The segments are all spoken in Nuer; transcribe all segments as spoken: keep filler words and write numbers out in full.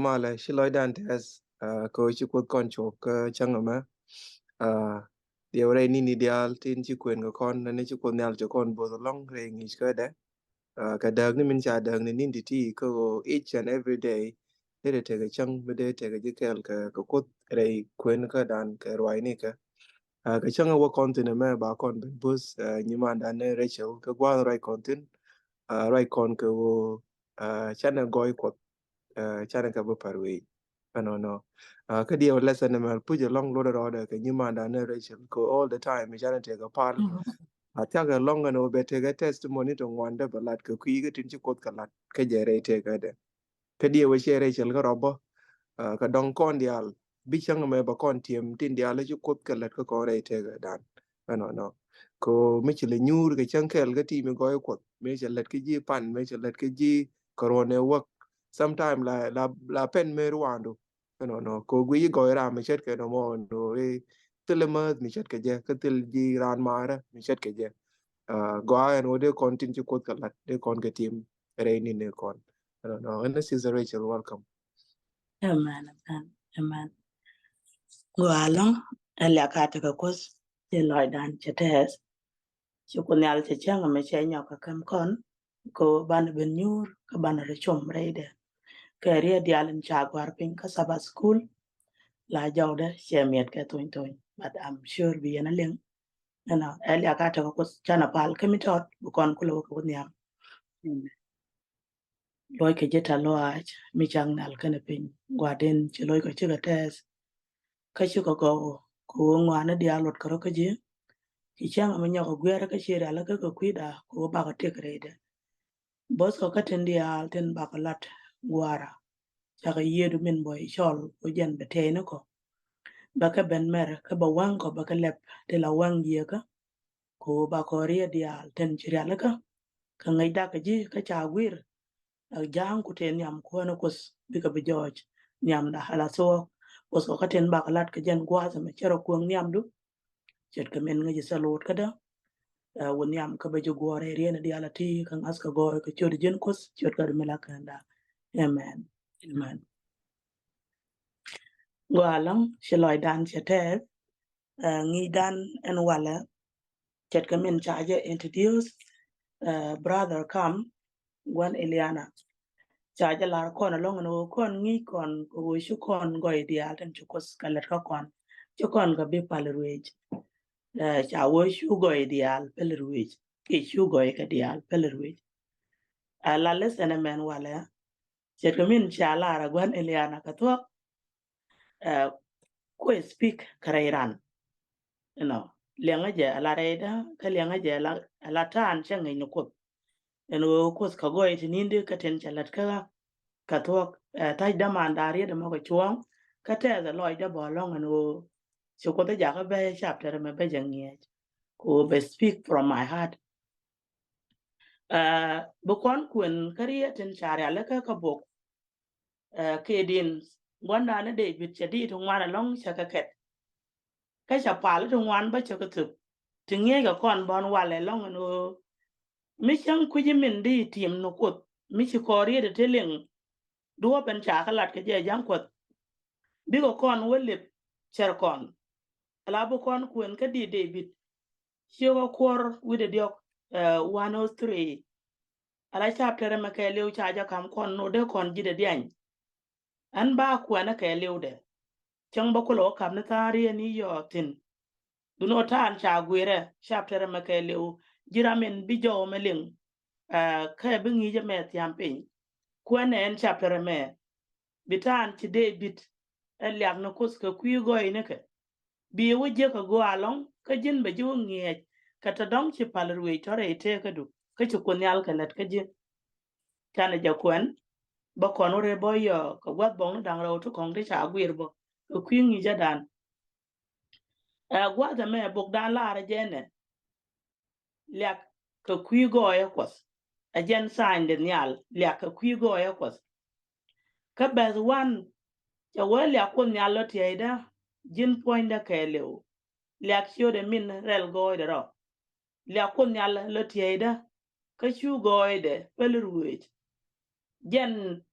Malɛ ci lɔcdan tɛth, ah, kɛ ɣöö ci Kuoth kɔn cuɔp kä cäŋ ɛmɛ. Ah, diɛw rɛy ni̱ni diaal tin ci kuën kɛ kɔn, ni ci Kuoth Nhial cɛ kɔn bo̱th ɛlɔ̱ŋ rɛy ŋi̱i̱c kädɛ. Ah, kɛ dääk ni min ca dääk ni ni̱n ti̱ti̱ kä ɣöö each and every day dee tekɛ cäŋ mi dee tekɛ ji̱ kɛɛl kɛ, kɛ Kuoth rɛy kuën kädan kɛ ruacni kɛ. Ah, kɛ cäŋ ɛ wä kɔn thi̱n ɛmɛ ba kɔn ben bo̱th, ah, nyimandan ni Rachel kɛ gua̱a̱th ruac kɔn thi̱n. Ah, ruac kɔn kɛ ɣöö, ah, canɛ gɔɔy Kuɔth, ah, canɛ kɛ bä pa̱r wee. Ɛnɔnɔ. Ah, kä diɛw lesson ɛmɛ puc ɛlɔ̱ŋ lot rɔɔdɛ kɛ nyimandan ni Rachel kɛ all the time canɛ tekɛ pal. A thiak ɛlɔ̱ŋ ɛn ɣöö bɛ tekɛ testimony ti ŋuan dee bɛ lat kɛ kui̱ kä tin ci Kuoth kɛ lat kä jɛ rɛy tekädɛ. Kä diɛw ɛ ciɛ Rachel kä rɔbä, ah, kɛ dɔ̱ŋ kɔn diaal bi cäŋ ɛmɛ bɛ kɔn tiɛm tin diaal ci Kuoth kɛ lät kä kɔn rɛy tekädan. Ɛnɔnɔ. Kɛ ɣöö mi ci lɛ nyuur kɛ cäŋ kɛl kä ti mi gɔɔy Kuɔth, mi cɛ lät kä ji̱ pan, mi cɛ lät kä ji̱ kɛ ruɔ̱n ɛ wäk. Sometime la, la, la pɛn mëë ruaandu. Ɛnɔnɔ. Kɛ ɣöö guiy i̱ gɔɔy ram mi ce̱tkɛ nɔmɔ ɛn ɣöö i̱ thilɛ määth mi ce̱tkɛ jɛ, kä thil ji̱ raan maarä mi ce̱tkɛ jɛ. Ah, gɔaa ɛn ɣöö dee kɔn tin ci Kuoth kɛ lat, dee kɔn kɛ tim rɛy ni̱ni kɔn. Ɛnɔnɔ. Ɛn Sister Rachel, welcome. Amen, amen, amen. Gɔaa ɛlɔ̱ŋ, ɛ liak a tekɛ Kuoth, ci lɔcdan cɛ tɛth. Ci Kuoth Nhial cɛ cäŋ ɛmɛ cɛ nyɔk kɛ käm kɔn. Kɛ ɣöö banɛ ben nyuur kä banɛ rɔ com rɛydɛ. Kɛ riet diaal in ca gɔ̱a̱r piny kä Sabbath School, la jɔwdɛ cɛ miɛt kɛ thony thony, but I'm sure bi yɛn a liŋ. Ɛnɔ, ɛ liak a tekɛ Kuoth, canɛ pal kä mi tɔt bi kɔn kulɛ wä kɛ wä nhiam. Amen. Luɔc kɛ ji̱ tɛ̈th lɔaac mi cak nhial kɛnɛ piny, Gua̱a̱r in ci loc kɛ cikɛ tɛth. Kä cikɛ gɔw kɛ ɣöö ŋɔaani diaal luɔt kɛ rɔ kä ji̱. Ci cäŋ mi nyɔk kɛ guiɛrä kä ci rialikä kɛ kui̱da kɛ ɣöö bakɔ tëk rɛydɛ. Bo̱th kɔ kä tin diaal tin bakɔ lat Gua̱a̱ra. Cakɛ Yiëëdu min buɔy cɔl ɣöö jɛn bɛ tɛy ni kɔ. Bɛ kɛ ben mɛr kä bɛ waŋ kɔ bɛ kɛ lɛp ti la waŋ Yieekä. Kɛ ɣöö bakɔ riet diaal tin ci rialikä. Kɛ ŋäc dak kɛ ji̱ kä ca guir. Ɛ ja̱a̱ŋ ku tëë nhiam Kuäär ni Kuoth bikɛ bi jɔɔc nhiamda ala thuɔɔk. Kuoth kɔ kä tin bakɔ lat kɛ jɛn gua̱a̱th ɛmɛ cɛ rɔ kuäŋ nhiamdu. Ce̱tkɛ min ŋäc ɛ thil luut kädä. Ɛ, wä nhiam kä bɛ ji̱ guɔ̱ɔ̱r ɛ riɛn ɛ diaal a ti kä ŋa̱th kɛ gɔɔy kɛ ciöt ji̱n Kuoth ciöt kä di mi la kɛnda. Amen. Amen. Gɔaa ɛlɔ̱ŋ, ci lɔcdan cɛ tɛth. Ɛ, ŋi̱i̱cdan ɛn walɛ. Ce̱tkɛ min ca jɛ introduce, ɛ, brother Kam, gua̱n Eliana. Ca jɛ lar kɔn ɛlɔ̱ŋ ɛn ɣöö kɔn ŋi̱i̱c kɔn kɛ ɣöö ci kɔn gɔɔy diaal tin ci Kuoth kɛ lät kä kɔn. Ci kɔn kɛ bi pal ruëëc. Ɛ, ca ɣöö cu gɔɔy diaal päl ruëëc. Kiɛ cu gɔɔy kɛ diaal päl ruëëc. Ɛ, la lesson ɛmɛn walɛ. Ce̱tkɛ min ca lar ɛ gua̱n Eliana kɛ thuɔ̱k. Ɛ, kuɛ speak kɛ rɛy ran. You know, liɛŋä jɛ ala rɛydä, kä liɛŋä jɛ ala, ala ta̱a̱n cä ŋäc ni Kuoth. Ɛn ɣöö Kuoth kɛ gɔɔy ti ni̱n di kä tin cɛ lät kä, kä thuɔ̱k, ɛ, ta̱c dämandan riet ɛmɔ kɛ cuɔ̱ɔ̱ŋ, kä tɛth ɛ lɔcdä bä ɛlɔ̱ŋ ɛn ɣöö ci Kuoth ɛ jakä bä chapter ɛmɛ bä jɛ ŋiɛc. Kɛ ɣöö bɛ speak from my heart. Ɛ, bi kɔn kuën kä riet tin ca rialikä kä bok. Ɛ, kɛ din gua̱ndan ni David cɛ di ti ŋuan ɛlɔ̱ŋ cɛ kɛ kɛt. Kä cɛ pal ti ŋuan bä cɛ kɛ thöp. Ti ŋi̱eec kɛ kɔn bä ɛn walɛ ɛlɔ̱ŋ ɛn ɣöö mi cäŋ kui̱ci min di tim ni Kuoth mi ci kɔɔr riet ti liŋ. Duɔ̱ɔ̱p ɛn ca kɛ lat kɛ jɛ ja̱ŋ Kuɔth. Bikɛ kɔn wä lip cɛr kɔn. Ala bi kɔn kuën kä di David. Ciökä Kuɔr wi̱cdɛ diɔ̱k, ɛ, one oh three. Ala chapter ɛmɛ kɛɛliw ca jɛ ka̱m kɔn notdɛ kɔn ji̱dɛ diany. Ɛn ba kuɛnɛ kɛɛliwdɛ. Cäŋ bä kulɛ wä ka̱m ni tha̱a̱ŋ riet ni yɔɔk thi̱n. Duŋni ɣöö ta̱a̱n ca guirɛ chapter ɛmɛ kɛɛliw ji̱ ram in bi jɔw ɛmɛ liŋ. Ɛ, kä bi ŋi̱i̱c ɛmɛ thia̱m piny. Kuɛnɛ ɛn chapter ɛmɛ. Bi ta̱a̱n ci David ɛ liak ni Kuoth kɛ kui̱ gɔɔynikɛ. Bi wä jiäk kɛ gɔaa ɛlɔ̱ŋ kä ji̱n bɛ ji̱ wä ŋiɛc kɛ tɔ dɔ̱ŋ ci pal ruëëc tɔ̱ rɛy tëëkädu kä ci Kuoth Nhial kɛ lät kä ji̱. Canɛ jɛ kuɛn bä kɔn wä rɛy bä yɔɔk kɛ gua̱th buɔ̱kni da̱ŋ rɛw ti kɔ̱ŋ ti ca guir bä kɛ kui̱ ŋi̱i̱cädan. Ɛ, gua̱th ɛmɛ bokdan laarä jɛ nɛ. Liak kɛ kui̱ gɔɔyä Kuɔth. Ɛ jɛn sign di nhial, liak kɛ kui̱ gɔɔyä Kuɔth. Kä verse one, cɛ wee liak Kuoth Nhial lɔ tiɛɛcdä, ji̱n puɔ̱nydä kɛɛliw. Liak ciötdɛ min rɛl gɔɔydɛ rɔ. Liak Kuoth Nhial lɔ tiɛɛcdä, kä cu gɔɔydɛ päl ruëëc. Jɛn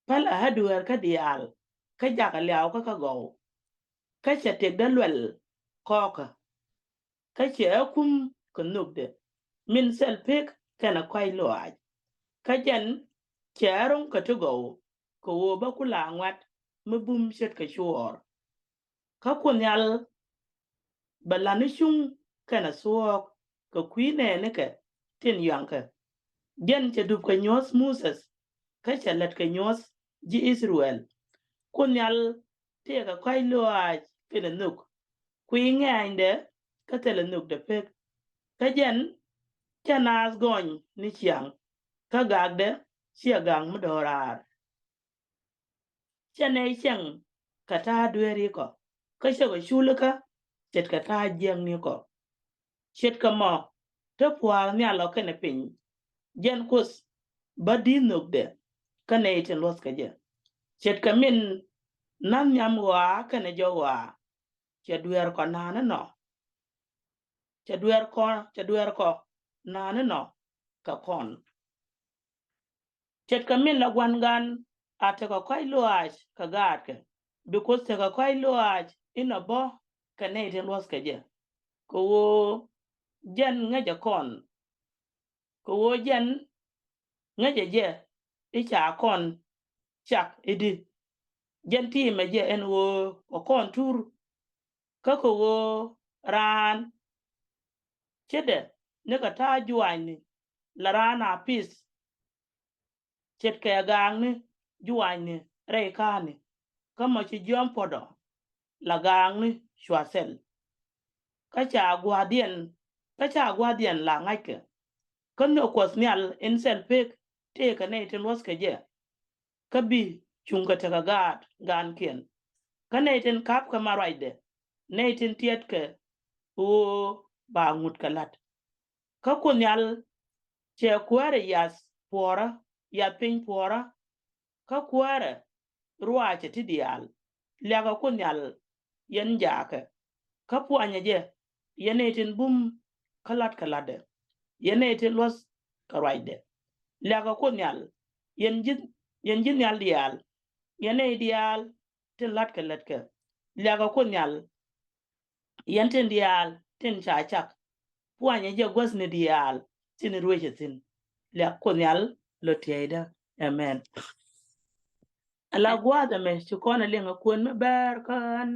Pälɛ ɣä dueerkä diaal, kä jakä liaawkä kä gɔw. Kä cɛ tëkdä luɛl kɔkä, kä cɛ ɣä kum kɛ nhökdɛ min thil pek kɛnɛ kɔ̱a̱c lɔaac. Kä jɛn cɛ ɣä ro̱ŋ kɛ ti gɔw, kɛ ɣöö bä ku la ŋuɛ̈t mi bum ce̱tkɛ cuɔɔr. Kä Kuoth Nhial bɛ la̱t ni cuŋ kɛnɛ thuɔ̱ɔ̱k kɛ kui̱ nɛɛnikɛ tin yɔaŋkɛ. Jɛn cɛ dup kɛ nyuɔ̱th Muthɛ, kä cɛ lät kɛ nyuɔ̱th ji̱ I-thɛ-rɛl. Kuoth Nhial tëëkɛ kɔ̱a̱c lɔaac kɛnɛ nhök, kui̱ ŋɛ̈ɛ̈nydɛ kä thilɛ nhökdɛ pek. Kä jɛn cɛ naath gɔny ni ciaŋ, kä gakdɛ ciɛ gak mi do̱raar. Cɛ nɛy cieŋ kɛ ta̱a̱ dueerikä, kä cäkɛ culikä ce̱tkɛ ta̱a̱ jiäknikä. Ce̱tkɛ mɔ te pua̱a̱k nhial ɔ kɛnɛ piny, jɛn Kuoth bä di̱t nhökdɛ kä nɛy tin luɔ̱thkɛ jɛ. Ce̱tkɛ min nath nhiam ɣɔaa kɛnɛ jɔk ɣɔaa, cɛ dueerkɔ na̱a̱n inɔ. Cɛ dueerkɔ, cɛ dueerkɔ na̱a̱n inɔ kɛ kɔn. Ce̱tkɛ min la gua̱n gan a tekɛ kɔ̱a̱c lɔaac kɛ gaatkɛ, bi Kuoth tekɛ kɔ̱a̱c lɔaac inɔ bä kɛ nɛy tin luɔ̱thkɛ jɛ. Kɛ ɣöö jɛn ŋäcɛ kɔn, kɛ ɣöö jɛn ŋäcɛ jɛ i̱ ca kɔn cak i̱di. Jɛn tiimɛ jɛ ɛn ɣöö kɛ kɔn tur, kä kɛ ɣöö raan ce̱tdɛ nikɛ ta̱a̱ juaacni, la raan a pith. Ce̱tkɛ gaakni juaacni rɛy ka̱a̱ni, kä mɔ ci jiɔam puɔ̱t ɔ, la gaakni cua thil. Kä ca gua̱a̱thdiɛn, kä ca gua̱a̱thdiɛn la ŋa̱ckɛ. Kä nhök Kuɔth Nhial in thil pek tëëkɛ nɛy tin luɔ̱thkɛ jɛ, kä bi cuŋkɛ tekɛ gaat gaankiɛn. Kä nɛy tin ka̱pkɛ ma ruacdɛ, nɛy tin tiɛtkɛ ɣöö ba ŋut kɛ la̱t. Kä Kuoth Nhial cɛ kuäärɛ yath puɔ̱ɔ̱rä, yath piny puɔ̱ɔ̱rä, kä kuäärɛ ruaacɛ ti diaal. Liakɛ Kuoth Nhial yɛn jaakɛ, kä puanyɛ jɛ, yɛn nɛy tin bum kä la̱tkɛ la̱tdɛ, yɛn nɛy tin luɔ̱th kɛ ruacdɛ. Liakɛ Kuoth Nhial yɛn ji̱, yɛn ji̱ nhial diaal, yɛn nɛy diaal tin la̱tkɛ lätkɛ. Liakɛ Kuoth Nhial yɛn tin diaal tin ca cak, puanyɛ jɛ guäthni diaal tin ruecɛ thi̱n. Liak Kuoth Nhial lɔ tiɛydä. Amen. Ala gua̱a̱th ɛmɛ ci kɔn ɛ liŋ ɛ kuën mi bɛɛr kään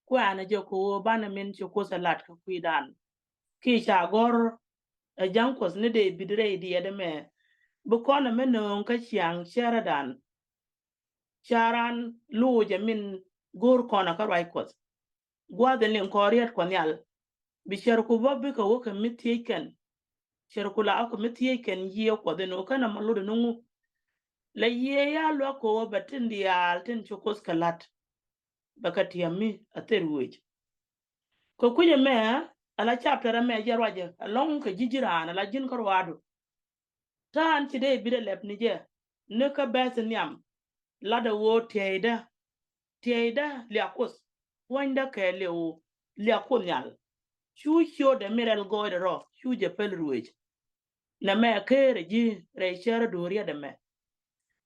kuɛ̈ɛ̈n ɛ jɛ kɛ ɣöö banɛ min ci Kuoth ɛ lat kɛ kui̱dan. Ki ca gɔ̱r ɛ ja̱ŋ Kuɔth ni Dee-bid rɛy diɛt ɛmɛ, bi kɔn ɛ mi nööŋ kä ciaŋ cärdan. Ca raan loc ɛ min go̱o̱r kɔn ɛ kä ruac Kuɔth. Gua̱a̱th in liŋ kɔn riet Kuɔth Nhial, bi cärku bä bikɛ wä kɛ mi thiec kɛn. Cärku la wä kɛ mi thiec kɛn yiëë Kuɔth in wä kɛn ɛmɔ lot in ŋu. La yiëë ya luäk kɛ wä bɛ tin diaal tin ci Kuoth kɛ la̱t, bɛ kɛ tiɛm mi a thil ruëëc. Kɛ kui̱c ɛmɛ, ala chapter ɛmɛ jɛ ruacɛ ɛlɔ̱ŋ kɛ ji̱ ji̱ raan ala ji̱n kä ruaadu. Ta̱a̱n ci Dee-bid ɛ lɛp ni jɛ ni kä bɛth nhiam, latdɛ ɣöö tiɛydä, tiɛydä liak Kuoth, puɔ̱nydä kɛɛliw liak Kuoth Nhial. Cu ciötdɛ mi rɛl gɔɔydɛ rɔ cu jɛ päl ruëëc. Nɛmɛ keerɛ ji̱ rɛy cär duɔ̱ɔ̱r riɛt ɛmɛ.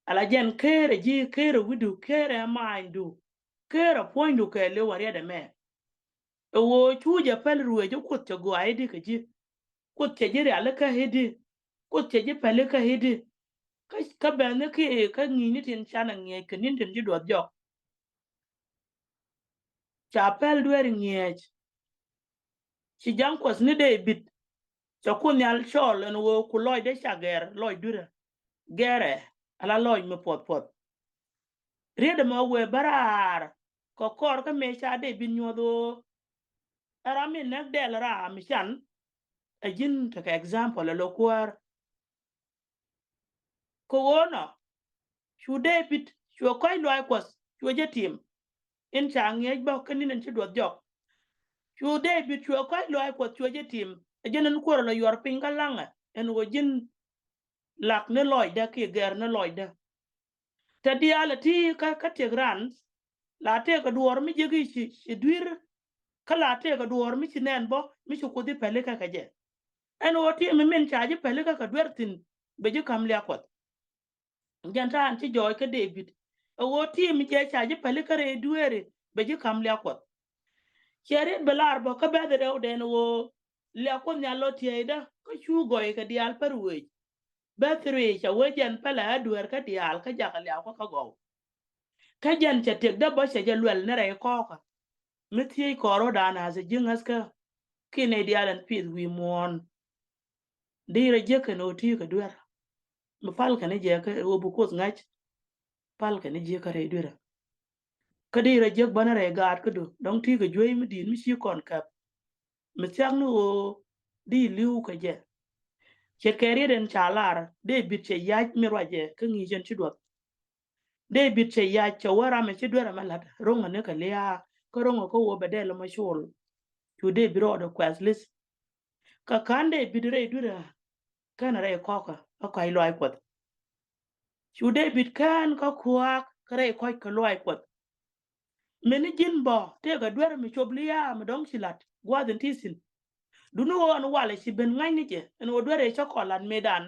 Ala jɛn keerɛ ji̱, keerɛ wi̱du, keerɛ ma̱a̱nydu, keerɛ puɔ̱nydu kɛɛliw a riɛt ɛmɛ. Ɛ ɣöö cu jɛ päl ruëëc i̱ Kuoth cɛ gɔaa i̱di kɛ ji̱. Kuoth cɛ ji̱ rial ikä i̱di. Kuoth cɛ ji̱ päl ikä i̱di. Kä, kä bɛ̈ni ki kä ŋi̱i̱cni tin canɛ ŋi̱eec kɛ ni̱n tin ci duɔth jɔk. Ca päl dueeri ŋi̱eec. Ci ja̱ŋ Kuɔth ni Dee-bid. Cɛ Kuoth Nhial cɔl ɛn ɣöö ku lɔcdɛ ca gɛr lɔc dui̱rä. Gɛrɛ ala lɔc mi puɔth puɔth. Riet ɛmɔ wëë bä raar kɛ kɔr kä mëë ca Dee-bid nyuɔth ɣöö ɛ ram mi näk dɛl ram mi can. Ɛ ji̱n tekɛ example ɛ lo̱ kuäär. Kɛ ɣöö nɔ cu Dee-bid cuɛ kɔ̱c luaac Kuɔth cuɛ jɛ tim. In ca ŋi̱eec bä kä ni̱n in ci duɔth jɔk. Cu Dee-bid cuɛ kɔ̱c luaac Kuɔth cuɛ jɛ tim. Ɛ jɛn in kuäär lɔ yuɔr piny kä laŋɛ ɛn ɣöö ji̱n lak ni lɔcdä kiɛ gɛr ni lɔcdä. Te diaal ɛ ti kä, kä tiek ran la tëëkɛ duɔɔr mi jiäk i̱ ci, ci dui̱r. Kä la tëëkɛ duɔɔr mi ci nɛn bä mi ci Kuoth ji̱ pälikä kɛ jɛ. Ɛn ɣöö ti mi min ca ji̱ pälikä kɛ duer thi̱n bɛ ji̱ ka̱m liak Kuɔth. Jɛn ta̱a̱n ci jɔɔc kä Dee-bid ɛ ɣöö tim jɛ ca ji̱ päli kä rɛy dueeri bɛ ji̱ ka̱m liak Kuɔth. Ciɛ riet bɛ lar bä kä bɛ̈th rɛwdɛn ɣöö liak Kuɔth Nhial lɔ tiɛɛcdä kä cu gɔy kɛ diaal pär wëëc. Bɛ̈th rëëc ca wee jɛn pälɛ ɛ dueer kä diaal kä jakä liak kä kä gɔw. Kä jɛn cɛ tëkdä bä cɛ jɛ luɛl ni rɛy kɔɔkä. Mi thiec kɔɔrɔdan a cɛ ji̱ ŋäthkä. Kiɛ nɛy diaal ɛn pith wi̱i̱ muɔ̱ɔ̱n. Di rɔ jiäk kɛn ɣöö ti̱i̱ kɛ duer. Mi pal kɛn i̱ jɛ kä ɣöö bi Kuoth ŋäc. Pal kɛn i̱ jiäk kä rɛy duerä. Kä di rɔ jiäk bänä rɛy gaat kädu dɔ̱ŋ ti̱i̱ kɛ juey mi di̱i̱t mi ci kɔn käp. Mi thia̱k ni ɣöö di li̱w kɛ jɛ. Ce̱tkɛ riet ɛn ca lar Dee-bid cɛ yac mi ruacɛ kä ŋi̱i̱c ɛn ci duɔth. Dee-bid cɛ yac cɛ wä ram ɛ ci duer ɛmɛ la̱t ro̱ŋɛ ni kɛ lia̱a̱ kä ro̱ŋɛ kä wä bɛ dɛl ɛmɔ col. Cu Dee-bid rɔɔdɛ kuɛth li̱th. Kä ka̱n Dee-bid rɛy duerä kɛn rɛy kɔkä kä kɔc lɔaac Kuɔth. Cu Dee-bid kään kä kua̱a̱k kä rɛy kɔc kɛ lɔaac Kuɔth. Mɛni ji̱n bä tëëkɛ duer mi cop lia̱a̱ mi dɔ̱ŋ ci la̱t gua̱a̱th in ti thi̱n. Duŋni ɣöö ɛn walɛ ci ben ŋa̱c ni jɛ ɛn ɣöö duer ëë cä kɔn la̱t mëëdan.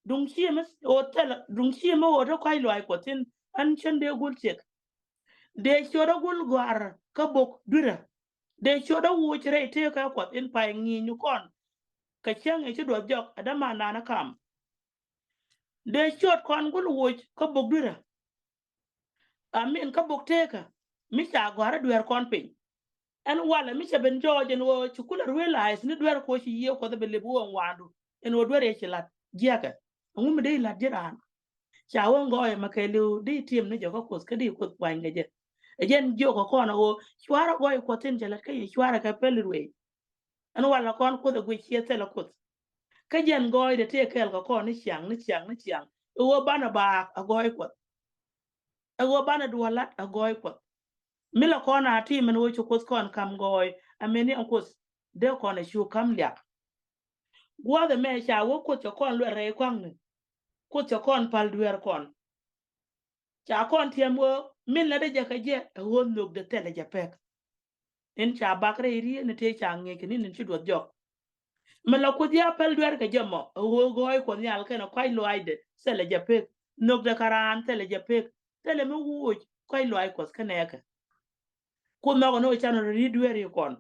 Duŋ ci mi ɣöö thilɛ duŋ ci mi ɣöö te kɔc lɔaac Kuɔth thi̱n. Ɛn cän dee gul ciek. Dee ciöt ɛ gul gɔ̱a̱r kä bok duerä. Dee ciöt ɛ woc rɛy tëëkɛ Kuɔth in pay ŋi̱i̱c ni kɔn. Kɛ cäŋ ëë ci duɔth jɔk ɛ dämandan ɛ kam. Dee ciöt kɔn gul woc kä bok duerä. Amin kä bok tëëkä mi ca gɔ̱a̱r ɛ dueer kɔn piny. Ɛn walɛ mi cɛ ben jɔɔc ɛn ɣöö ci kulɛ realize ni dueer kuɔ ci Yiëë Kuɔth ɛ bi lip ɣöö ɛn wa̱a̱ndu ɛn ɣöö dueer ëë ci la̱t jiäkɛ. Ɛŋu mi dee la̱t ji̱ raan? Ca wä ŋɔɔyɛ mɛ kɛɛliw di tim ni jɛ kä Kuoth kä di Kuoth puany kɛ jɛ. Ɛ jɛn jiök ɛ kɔn ɛ ɣöö cuarɛ gɔɔy Kuɔth in cɛ la̱t kä yɛ cuarɛ kɛ pɛl ruëëc. Ɛn walɛ kɔn Kuoth ɛ guic ciɛ thilɛ Kuoth. Kä jɛn gɔɔydɛ tëë kɛɛl kɛ kɔn ni ciaŋ ni ciaŋ ni ciaŋ. Ɛ ɣöö banɛ baak ɛ gɔɔy Kuɔth. Ɛ ɣöö banɛ duɔlat ɛ gɔɔy Kuɔth. Mi la kɔn a ti mɛn ɣöö ci Kuoth kɔn ka̱m gɔɔy, ɛ mɛn ni ɛn Kuoth dee kɔn ɛ cu ka̱m liak. Gua̱a̱th ɛmɛ ca wä Kuoth cɛ kɔn luɛl rɛy kɔaŋni. Kuoth cɛ kɔn pal dueer kɔn. Ca kɔn tiɛm ɣöö min la dee jɛ kɛ jɛ ɛ ɣöö nhökdɛ thilɛ jɛ pek. In ca bak rɛy riet ni tëë ca ŋi̱eec kɛ ni̱n in ci duɔth jɔk. Mi la Kuoth ya pɛl duer kɛ jɛ mɔ ɛ ɣöö gɔɔy Kuɔth Nhial kɛnɛ kɔc lɔaacdɛ thilɛ jɛ pek. Nhökdɛ kä raan thilɛ jɛ pek. Thilɛ mi wuuc kɔc lɔaac Kuɔth kä nɛɛkɛ. Kuoth nhɔkɛ ni ɣöö canɛ rɔ ri̱t dueeri kɔn.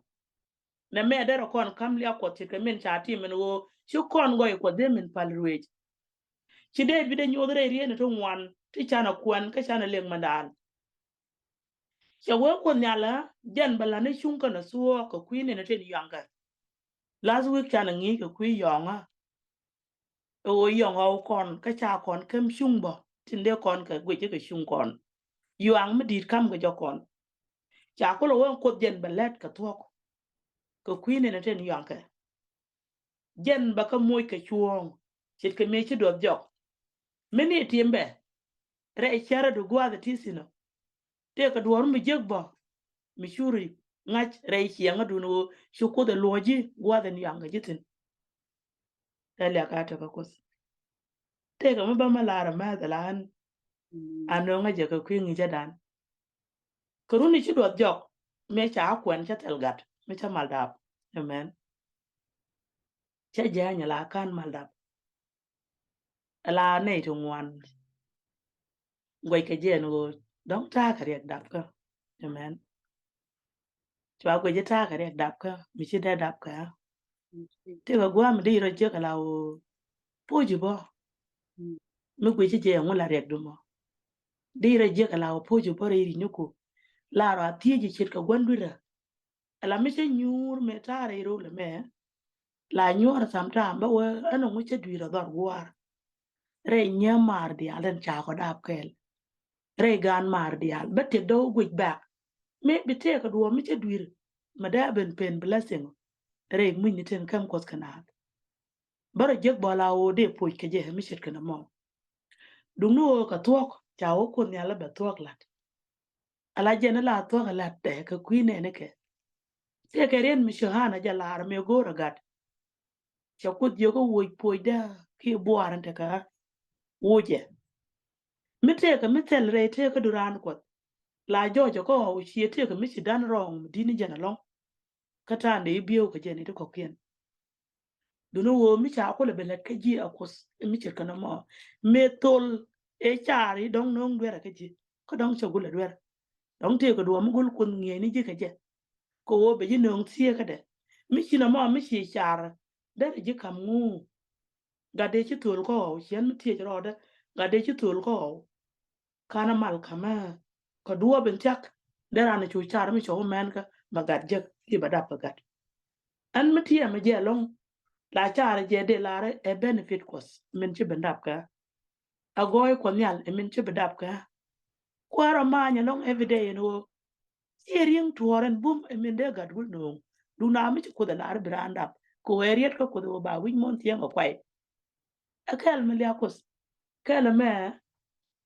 Nɛ mɛ derɛ kɔn ka̱m liak Kuɔth ce̱tkɛ min ca tim ɛn ɣöö ci kɔn gɔɔy Kuɔth dee min pal ruëëc. Ci Dee-bid ɛ nyoth rɛy riet ni ti ŋuan ti canɛ kuɛn kä canɛ lek mɛndan. Cɛ wee Kuoth Nhial ɛ jɛn bɛ la̱t ni cuŋ kɛnɛ thuɔɔk kɛ kui̱ nɛnɛ tin yɔaŋkɛ. Last week canɛ ŋi̱i̱c kɛ kui̱ yɔaŋä. Ɛ ɣöö yɔaŋ ɣɔw kɔn kä ca kɔn käm cuŋ bä tin dee kɔn kɛ guic kɛ cuŋ kɔn. Yɔaŋ mi di̱i̱t ka̱m kɛ jɔk kɔn. Ca kulɛ wee Kuoth jɛn bɛ lät kɛ thuɔ̱k kɛ kui̱ nɛnɛ tin yɔaŋkɛ. Jɛn bɛ kä moc kɛ cuɔ̱ɔ̱ŋ ce̱tkɛ mëë ci duɔth jɔk. Mi ni tim bɛ rɛy cärä du gua̱a̱th ɛ ti thi̱n ɔ. Tëëkɛ duɔ̱ɔ̱r mi jiäk bä mi curi ŋa̱c rɛy ciɛŋädun ɣöö ci Kuoth ɛ luɔ̱c ji̱ gua̱a̱th in yɔaŋkɛ ji̱ thi̱n. Tɛl ya ka tɔ̱ kä Kuoth. Tëëkɛ mi bä mi lar ɛ mɛth ɛ la ɣän. A nööŋä jɛ kɛ kui̱ ŋi̱cädan. Kɛ runi ci duɔth jɔk mëë ca kuɛn cä thɛl gat mi cä mal dap. Amen. Cä jääny la ka̱n mal dap. Ala nɛy ti ŋuan. Guɛc kɛ jɛ ɛn ɣöö dɔ̱ŋ ta̱a̱ kɛ riɛk dap kä. Amen. Cua guɛc ji̱ ta̱a̱ kɛ riɛk dap kä mi ci dee dap kä. Tëëkɛ gua̱a̱m di rɔ jiäk ala ɣöö po̱c i̱ bä. Mi guic ji̱ jɛ ɛŋu la riɛk dumɔ. Di rɔ jiäk ala ɣöö po̱c i̱ bä rɛy ri̱nyuku. La rɔ a thiec i̱ ce̱tkɛ gua̱n dui̱rä. Ala mi cä nyuur mëë ta̱a̱ rɛy röl ɛmɛ. La nyuɔr sometime bä wee ɛn ŋu cä dui̱r ɛ dhɔr gua̱a̱r. Rɛy nyääm maar diaal den ca kɔ dap kɛɛl. Rɛy gaan maar diaal bä tëk dɔ̱ wä guic back. Mi bi tëëk ɛ duɔ̱ɔ̱p mi cä dui̱r mɛ dee ben pen blessing. Rɛy muc ni ten käm Kuɔth kɛ naath. Bä rɔ jiäk bɔl a ɣöö dee poc kɛ jɛ mi ce̱tkɛ nɔmɔ. Duŋni ɣöö kɛ thuɔ̱k ca wä Kuoth Nhial bɛ thuɔ̱k la̱t. Ala jɛn la thuɔ̱k ɛ la̱t tɛ kɛ kui̱ nɛɛnikɛ. Tëëkɛ riet mi Yohana jɛ lar mëë go̱o̱r ɛ gat. Cɛ Kuoth jiök ɛ woc puɔcdä kiɛ buaar in tekɛ ɣä. Wocɛ. Mi tëëkɛ mi thil rɛy tëëkädu raan Kuɔth. La jɔɔcɛ kä ɣɔw ciɛ tëëkɛ mi ci da̱n rɔɔŋ mi di̱t ni jɛn ɛlɔ̱ŋ. Kä ta̱a̱n dee i̱ bieu kɛ jɛn i̱ ti kɔ̱kiɛn. Duŋni ɣöö mi ca kulɛ bi lät kä ji̱ a Kuoth mi ce̱tkɛ nɔmɔ. Mëë thol ëë car i̱ dɔ̱ŋ no̱o̱ŋ duerɛ kä ji̱. kä dɔ̱ŋ cɛ gul ɛ duer. Dɔ̱ŋ tëëkɛ duɔ̱ɔ̱p mi gul Kuoth ŋi̱eec ni ji̱ kɛ jɛ, kɛ ɣöö bɛ ji̱ nööŋ thieekä dɛ. Mi ci nɔmɔ mi ci car derɛ ji̱ ka̱m ŋu. Gat dee ci thöl kä ɣɔw, ciɛn mi thiec rɔɔdɛ, gat dee ci thöl kä ɣɔw. Ka̱n a mal ka̱mä kɛ duɔ̱ɔ̱p in thia̱k, dee raan cu car mi cɔw mɛnkä bɛ gat jek i̱ bɛ dap kɛ gat. Ɛn mi tiɛmɛ jɛ ɛlɔ̱ŋ, la car jɛ dee lar ɛ benefit Kuɔth min ci ben dap kɛ. A gɔɔy Kuɔth Nhial ɛ min ci ben dap kɛ. Kuäär ɔ ma̱a̱ny ɛlɔ̱ŋ every day ɛn ɣöö ciɛ ri̱eŋ tuɔɔr ɛn bum ɛ min dee gat gul nööŋ. Duŋ na mi ci Kuoth ɛ lar bi raan dap kɛ ɣöö ɛ riet kä Kuoth ɛ ɣöö ba wi̱c muɔ̱n thieŋ ɛ kuay. Ɛ kɛl mi liak Kuoth. Kɛl ɛmɛ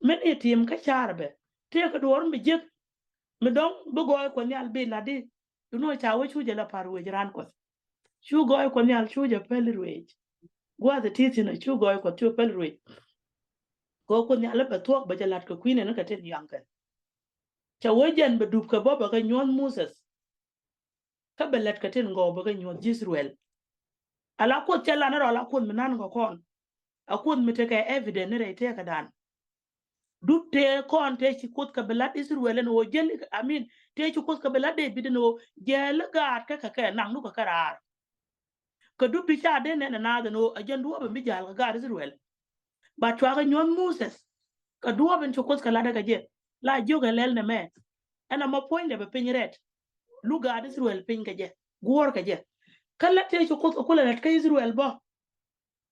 min i̱ tim kä car bɛ tëëkɛ duɔ̱ɔ̱r mi jiäk. Mi dɔ̱ŋ bi gɔɔy Kuɔth Nhial bi lat di. Duŋ ni ɣöö ca wee cu jɛ la pa̱r ruëëc raan Kuɔth. Cu gɔɔy Kuɔth Nhial cu jɛ päl ruëëc. Gua̱a̱th ɛ ti̱thi̱n ɛ cu gɔɔy Kuɔth cu päl ruëëc. Kɛ ɣöö Kuoth Nhial ɛ bɛ thuɔ̱k bɛ jɛ la̱t kɛ kui̱n ɛn kɛ tin yaŋkɛ. Ca wee jɛn bɛ dup kɛ bä bɛ kɛ nyuɔ̱th Moses. Kä bɛ lät kɛ tin gɔw bɛ kɛ nyuɔ̱th ji̱ Israel. Ala Kuoth cɛ lan rɔ la Kuoth mi nan kɛ kɔn. A Kuoth mi tekɛ evidence ni rɛy tëëkädan. Dup tëë kɔn tëë ci Kuoth kɛ bi lat Israel ɛn ɣöö jäli, I mean, tëë ci Kuoth kɛ bi lat David ɛn ɣöö jäli gaat kä kɛ kɛ naŋdu kɛ kɛ raar. Kɛ dup ti ca dee nɛn ɛ naath ɛn ɣöö a jɛn duɔ̱ɔ̱p ɛn bi ja̱l kɛ gaat Israel. Ba cua kɛ nyuɔ̱th Moses. Kɛ duɔ̱ɔ̱p in ci Kuoth kɛ latdɛ kɛ jɛ. La jiök ɛ lɛl nɛmɛ. Ɛn ɛmɔ puɔ̱nydɛ bɛ piny rɛt. Luk gaat Israel piny kɛ jɛ. Guɔ̱ɔ̱r kɛ jɛ. Kä lät tëë ci Kuoth kɛ kulɛ lät kä Israel bä.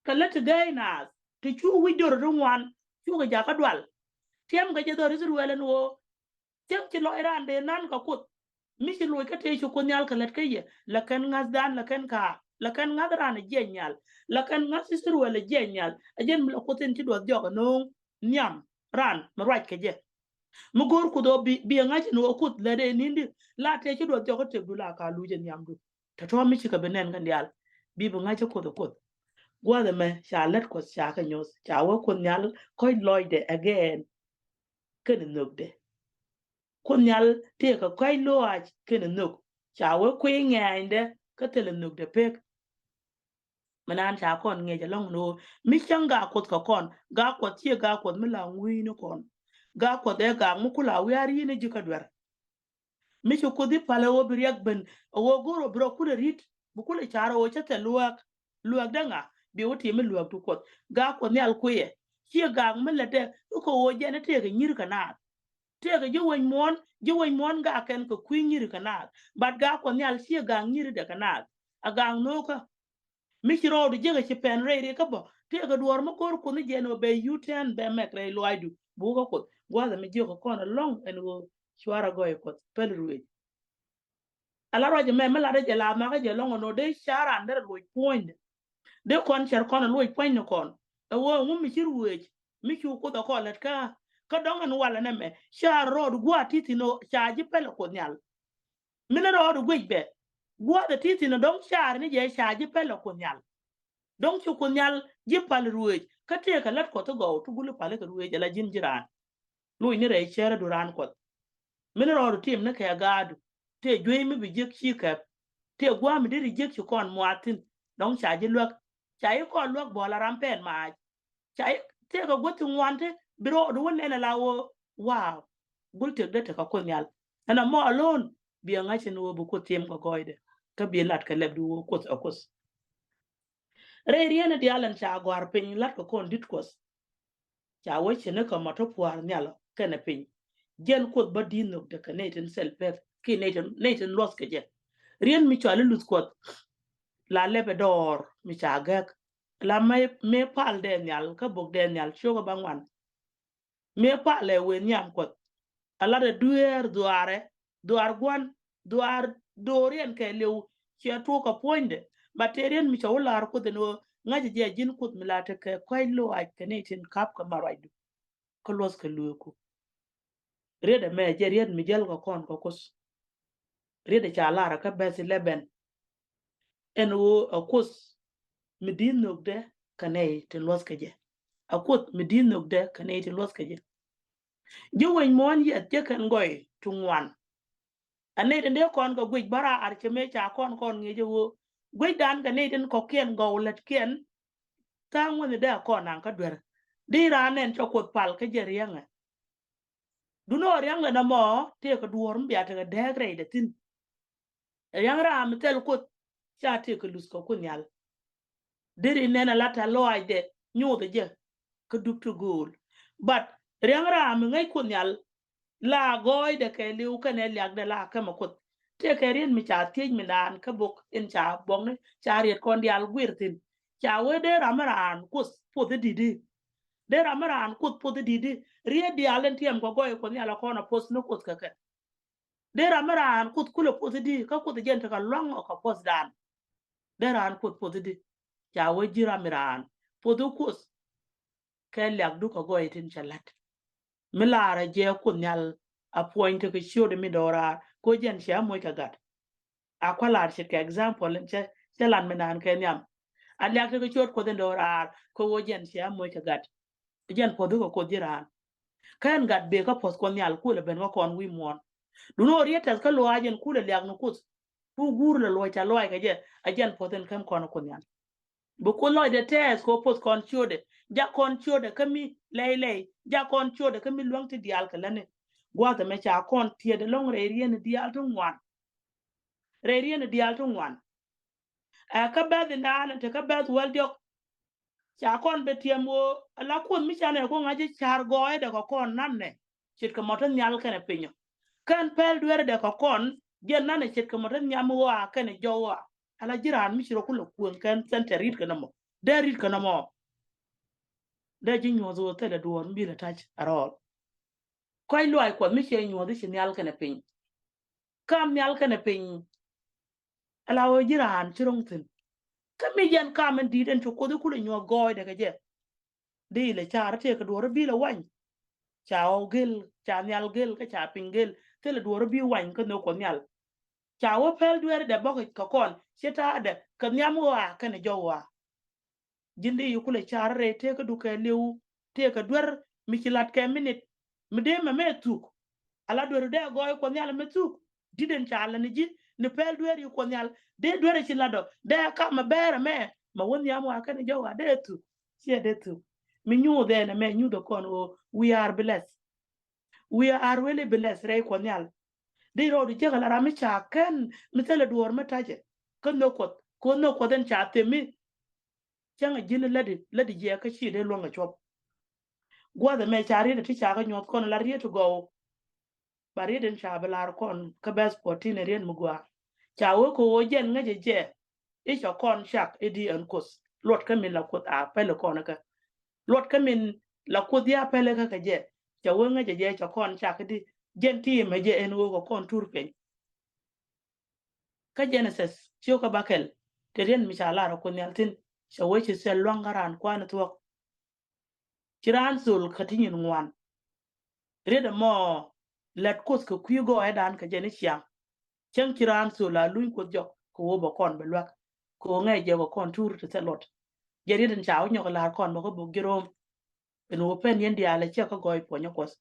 Kɛ lät ti gäi naath ti cu wi̱c dor ti ŋuan. Cukɛ jakä dual. Tiɛm kɛ jɛ dhɔr Israel ɛn ɣöö Cäŋ ci lɔc raan dee nan kɛ Kuoth. Mi ci loc kä tëë ci Kuoth Nhial kɛ lät kä yɛ. La kɛn ŋa̱thdan, la kɛn ka̱a̱, la kɛn ŋa̱th raan ɛ jiɛc nhial. La kɛn ŋa̱th Israel ɛ jiɛc nhial. Ɛ jɛn mi la Kuoth in ci duɔth jɔk ɛ no̱o̱ŋ nhiam raan mi ruac kɛ jɛ. Mi go̱o̱r Kuoth ɔ bi, bi ɛ ŋa̱c in wä Kuoth lät ɛ ni̱n di. La tëë ci duɔth jɔk ɛ tëkdu la ka luc ɛ nhiamdu. Tɔ̱tɔ̱ mi cikɛ bi nɛn kɛn diaal. Bi bi ŋa̱c ɛ Kuoth ɛ Kuoth. Gua̱th ɛmɛ ca lät Kuɔth ca kɛ nyoth. Ca wä Kuoth Nhial kɔc lɔcdɛ again. Kɛn nhökdɛ. Kuoth Nhial tëëkɛ kɔc lɔaac kɛnɛ nhök. Ca wee kui̱ ŋɛ̈ɛ̈nydɛ kä thilɛ nhökdɛ pek. Mi naan ca kɔn ŋi̱eec ɛlɔ̱ŋ ni ɣöö mi cäŋ Gak Kuɔth kɛ kɔn, Gak Kuɔth ciɛ Gak Kuɔth mi la ŋui̱ni kɔn. Gak Kuɔth ɛ Gak mi kula wi̱i̱ a ri̱i̱ni ji̱ kä duer. Mi ci Kuoth i̱ pal ɛ ɣöö bi riɛk ben ɛ ɣöö go̱r ɣöö bi rɔ kulɛ ri̱t, bi kulɛ car ɛ ɣöö cä thil luääk. Luääk dee ŋa? Bi wä ti̱em mi luääk ti Kuɔth. Gak Kuɔth Nhial kui̱ ɛ ciɛ Gak mi lätdɛ i̱ kɛ ɣöö jɛn ɛ tëëkɛ nyi̱r kɛ naath. Tëëkɛ ji̱ wec muɔ̱ɔ̱n, ji̱ wec muɔ̱ɔ̱n Gak kɛn kɛ kui̱ nyi̱r kɛ naath. But Gak Kuɔth Nhial ciɛ Gak nyi̱rdɛ kɛ naath. A Gak nhöökä. Mi ci rɔɔdu jiäk a ci pɛn rɛy ri kä bä. Tëëkɛ duɔ̱ɔ̱r mi go̱o̱r Kuoth ni jɛn ɔ bɛ U ten bɛ mɛk rɛy luaacdu. Buk kä Kuoth. Gua̱a̱th mi jiök kä kɔn ɛlɔ̱ŋ ɛn ɣöö cuarɛ gɔɔy Kuɔth. Päl ruëëc. Ala ruac ɛmɛ mi latdä jɛ la makä jɛ lɔ̱ŋ ɛn ɣöö dee ca̱r raan derɛ luɔc puɔ̱nydɛ. Dee kɔn cär kɔn ɛ luɔc puɔ̱ny ni kɔn. Ɛ ɣöö ɛŋu mi ci ruëëc mi cu Kuoth ɛ kɔn lät kä. Kä dɔ̱ŋ ɛn walɛ nɛmɛ ca rɔɔd gua̱a̱th ti thi̱n ɣöö ca ji̱ päl ɛ Kuoth Nhial. Min rɔɔd guic bɛ gua̱a̱th ɛ ti thi̱n ɛ dɔ̱ŋ ca̱r ni jɛ ca ji̱ päl ɛ Kuoth Nhial. Dɔ̱ŋ ci Kuoth Nhial ji̱ pal ruëëc kä tëëkɛ lät Kuɔth ti gɔw ti gul i̱ pal ikɛ ruëëc ala ji̱n ji̱ raan. Luc ni rɛy cärä du raan Kuɔth. Min rɔɔdu tim ni kɛ gaadu tëë juey mi bi jiäk ci kɛp. Tëë gua̱a̱ mi deri jiäk ci kɔn muath thi̱n dɔ̱ŋ ca ji̱ luäk. Ca ji̱ kɔn luäk bɔl a ram pɛn maac. Ca ji̱ tëëkɛ guäth ti ŋuan ti bi rɔɔdu wä nɛn ala ɣöö wow. Gul tëkdä tekɛ Kuoth Nhial. Ɛn a mɔ alone bi a ŋa̱c ɛn ɣöö bi Kuoth tim kɛ gɔɔydɛ. Kä bi lat kɛ lɛpdu ɣöö Kuoth ɛ Kuoth. Rɛy riɛn ɛ diaal ɛn ca gɔ̱a̱r piny la̱t kɛ kɔn di̱t Kuɔth. Ca wee ci ni kɛ mɔ te pua̱a̱r nhial kɛnɛ piny. Jiɛn Kuoth bä di̱i̱t nhökdɛ kɛ nɛy tin thil pɛth kiɛ nɛy tin, nɛy tin luɔth kɛ jɛ. Riɛn mi cɔal i̱ luth Kuɔth la lɛpɛ dɔɔr mi ca gɛk. La mëë, mëë pal dee nhial kä bok dee nhial cio̱kä bä ŋuan. Mëë palɛ wëë nhiam Kuɔth. A latdɛ dueer dhuaarɛ, dhuaar gua̱n, dhuaar do̱riɛn kɛɛliw. Ciɛ tuɔɔk kɛ puɔ̱nydɛ. Ba tëë riɛn mi cɛ wä la̱r Kuoth ɛn ɣöö ŋa̱cä jɛ ji̱n Kuoth mi la tekɛ kɔ̱a̱c lɔaac kɛ nɛy tin ka̱p kɛ mat ruacdu. Kä luɔ̱thkɛ lueeku. Riet ɛmɛ jɛ riet mi jäl kɛ kɔn kɛ Kuoth. Riet ɛ ca lar kä verse eleven. Ɛn ɣöö ɛ Kuoth mi di̱i̱t nhökdɛ kɛ nɛy tin luɔ̱thkɛ jɛ. Ɛ Kuoth mi di̱i̱t nhökdɛ kɛ nɛy tin luɔ̱thkɛ jɛ. Ji̱ wec muɔ̱ɔ̱n yɛth jɛ kɛn gɔy ti ŋuan. Ɛ nɛy tin dee kɔn kɛ guic bä raar cɛ mëë ca kɔn kɔn ŋi̱eec ɛ ɣöö guicdan kɛ nɛy tin kɔ̱kiɛn gɔw lätkiɛn. Tha̱a̱ŋ wäni dee a kɔn naŋ kä duer. Di raan nɛn cɔ Kuoth pal kä jɛ riäŋɛ. Duno riaŋ lɛ nɔmɔ tëëkɛ duɔ̱ɔ̱r mi bia tekɛ dääk rɛydɛ thi̱n. Riaŋ ram mi thil Kuoth ca tëëkɛ luth kɛ Kuoth Nhial. Deri nɛn a la tɛ̈th lɔaacdɛ nyothɛ jɛ kä dup ti gööl. But riaŋ ram mi ŋäc Kuoth Nhial la gɔɔydɛ kɛɛliw kɛnɛ liakdɛ la kämɛ Kuoth. Tëëkɛ riet mi ca thiec mi naan kä bok in ca buɔkni ca riet kɔn diaal guir thi̱n. Ca wee dee ram mi raan Kuoth puɔth i̱di̱t i̱. Dee ram mi raan Kuoth puɔth i̱di̱t i̱. Riet diaal in tiɛm kɛ gɔɔy Kuoth Nhial a kɔn a puɔth ni Kuoth kɛ kɛ. Dee ram mi raan Kuoth kulɛ puɔth i̱di̱ kä Kuoth jɛn tekɛ luaŋ ɔ kɛ puɔthdan. Dee raan Kuoth puɔth i̱di̱. Ca wee ji̱ ram mi raan puɔth i̱ Kuoth. Kɛ liakdu kɛ gɔɔy tin cɛ la̱t. Mi laarɛ jɛ Kuoth Nhial a puɔ̱ny tekɛ ciötdɛ mi do̱raar kɛ ɣöö jɛn cɛ moc kɛ gat. A kua̱ la̱r ce̱tkɛ example in cɛ, cɛ lat mi naan kɛ nhiam. A liak tekɛ ciöt Kuoth in do̱raar kɛ ɣöö jɛn cɛ moc kɛ gat. Jɛn puɔ̱th i̱ kɛ Kuoth ji̱ raan. Kä ɛn gat bëë kä puɔ̱th Kuɔth Nhial kulɛ ben kä kɔn wi̱i̱ muɔ̱ɔ̱n. Duŋni ɣöö riet tɛth kä luaac in kulɛ liak ni Kuoth. Ku guur lɛ luɔ̱c ca luaac kɛ jɛ, a jɛn puɔ̱th in käm kɔn Kuoth Nhial. Bi Kuoth lɔcdɛ tɛɛth kɛ ɣöö puɔ̱th kɔn ciötdɛ, jak kɔn ciötdɛ kä mi lɛy lɛy, jak kɔn ciötdɛ kä mi luäŋ ti diaal kɛ lätni. Gua̱a̱th ɛmɛ ca kɔn tiɛt ɛlɔ̱ŋ rɛy riet diaal ti ŋuan. Rɛy riet diaal ti ŋuan. Ɛ kä bɛ̈th indan te kä bɛ̈th wäl diɔ̱k. Ca kɔn bɛ tiɛm ɣöö ala Kuoth mi canɛ ku ŋa̱c i̱ ca̱r gɔɔydɛ kɛ kɔn nanɛ ce̱tkɛ mɔ te nhial kɛnɛ piny ɔ. Kɛn pɛl dueerdɛ kɛ kɔn jɛn nanɛ ce̱tkɛ mɔ te nhiam ɣɔaa kɛnɛ jɔw ɣɔaa. Ala ji̱ raan mi ci rɔ ku lɛ kuëŋ kɛn thɛn tɛ ri̱t kɛ nɔmɔ. Dee ri̱t kɛ nɔmɔ. Dee ji̱ nyuɔ̱th ɣöö thilɛ duɔ̱ɔ̱r mi bi lɛ ta̱c a rɔɔl. Kɔc luaac Kuɔth mi ciɛ nyuɔ̱th i̱ ci nhial kɛnɛ piny. Kam nhial kɛnɛ piny. Ala ɣöö ji̱ raan ci ro̱ŋ thi̱n. Kä mi jɛn kam in di̱i̱t ɛn cu Kuoth i̱ kulɛ nyuɔ̱th gɔɔydɛ kɛ jɛ. Dee ilɛ ca̱r tëëkɛ duɔ̱ɔ̱r i̱ bi lɛ wany. Ca ɣɔw gel, ca nhial gel, kä ca piny gel. Thilɛ duɔ̱ɔ̱r i̱ bi wany kä nhök Kuɔth Nhial. Ca wä pɛl dueerdɛ bɔk kɛ kɔn, ci ta̱a̱dɛ, kɛ nhiam ɣɔaa kɛnɛ jɔw ɣɔaa. Ji̱n dee yi kulɛ ca̱r rɛy tëëkädu kɛɛliw, tëëkä duer mi ci la̱t kɛ minit. Mi dee mɛ mɛ thuk. Ala duer dee gɔɔy Kuɔth Nhial mɛ thuk. Di̱t ɛn ca lɛ ni ji̱, ni pɛl duer yi Kuɔth Nhial. Dee duer ci la̱t ɔ, dee kam mɛ bɛɛr ɛmɛ, mɛ wä nhiam wa kɛn jɔw wa dee thuk. Ciɛ dee thuk. Mi nyuuth ɛn ɛmɛ nyuuth ɛ kɔn ɣöö, we are blessed. We are really blessed rɛy Kuɔth Nhial. Di rɔɔdu jek ala ram mi ca kɛn mi thilɛ duɔ̱ɔ̱r mi tacɛ. Kä nhök Kuɔth, kɛ ɣöö nhök Kuɔth ɛn ca themi. Cäŋ a ji̱n lätdi, lätdi jiɛk kä ci dee luäŋ kɛ cuɔp. Gua̱th ɛmɛ ca riet ti ca kɛ nyuɔ̱th kɔn la riet ti gɔw. Ba riet in ca bi lar kɔn kä bɛth puɔ̱t tin riet mi gɔaa. Ca wee kɛ ɣöö jɛn ŋäcɛ jɛ. I̱ ca kɔn cak i̱di ɛn Kuoth. Luɔt kä min la Kuoth a pɛl kɔn kä. Luɔt kä min la Kuoth ya pɛl kä kɛ jɛ. Ca wee ŋäcɛ jɛ ca kɔn cak i̱di. Jɛn ti mɛ jɛ ɛn ɣöö kɛ kɔn tur piny. Kä Genesis ciökä bäkɛl, te riet mi ca lar a Kuoth Nhial thi̱n, ca wee ci thil lua̱ŋ kä raan kua̱n thuɔ̱k. Ci raan thol kä ti nyin ŋuan. Riet ɛmɔ lät Kuoth kɛ kui̱ gɔɔydan kɛ jɛ ni ciaŋ. Cäŋ ci raan thol a luny Kuoth jɔk kɛ ɣöö bɛ kɔn bɛ luäk. Kɛ ɣöö ŋäc jɛ kɛ kɔn tur ti thil luɔt. Jɛ riet in ca wä nyɔk lar kɔn bä kä bok ji̱ Rom. Ɛn ɣöö pɛn yɛn diaal ɛ ciɛ kä gɔɔy puɔ̱nyä Kuɔth.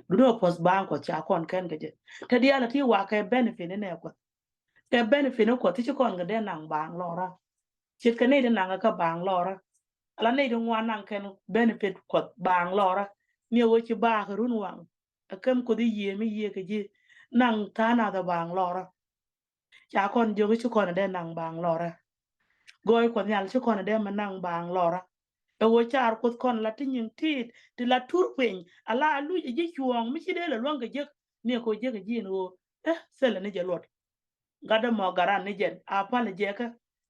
Duundɛ Kuɔth baaŋ Kuɔth ca kɔn kɛn kɛ jɛ. Te diaal ɛ ti wa kɛ benefit ni nɛ Kuɔth. Kɛ benefit ni Kuɔth ti ci kɔn kɛ dee naŋ baaŋ lɔra. Ce̱tkɛ nɛy ti naŋ kä baaŋ lɔra. Ala nɛy ti ŋuan naŋ kɛn benefit Kuɔth baaŋ lɔra. Ni ɣöö ci baak run waŋ. Ɛ käm Kuoth i̱ yiëë mi yiëë kɛ ji̱ naŋ tha̱a̱ŋ nath ɛ baaŋ lɔra. Ca kɔn jiök i̱ ci kɔn ɛ dee naŋ baaŋ lɔra. Gɔɔy Kuɔth Nhial ci kɔn ɛ dee mɛ naŋ baaŋ lɔra. Ɛ ɣöö car Kuoth kɔn la ti nyiŋ ti̱i̱t ti la tur piny ala a luc ɛ ji̱ cuɔ̱ɔ̱ŋ mi ci dee lɛ luäŋ kɛ jiäk ni ɛ kɛ ɣöö jiäk ɛ ji̱ ɛn ɣöö ɛ thilɛ ni jɛ luɔt. Gat dämɔ garan ni jɛn a pal ɛ jɛ kä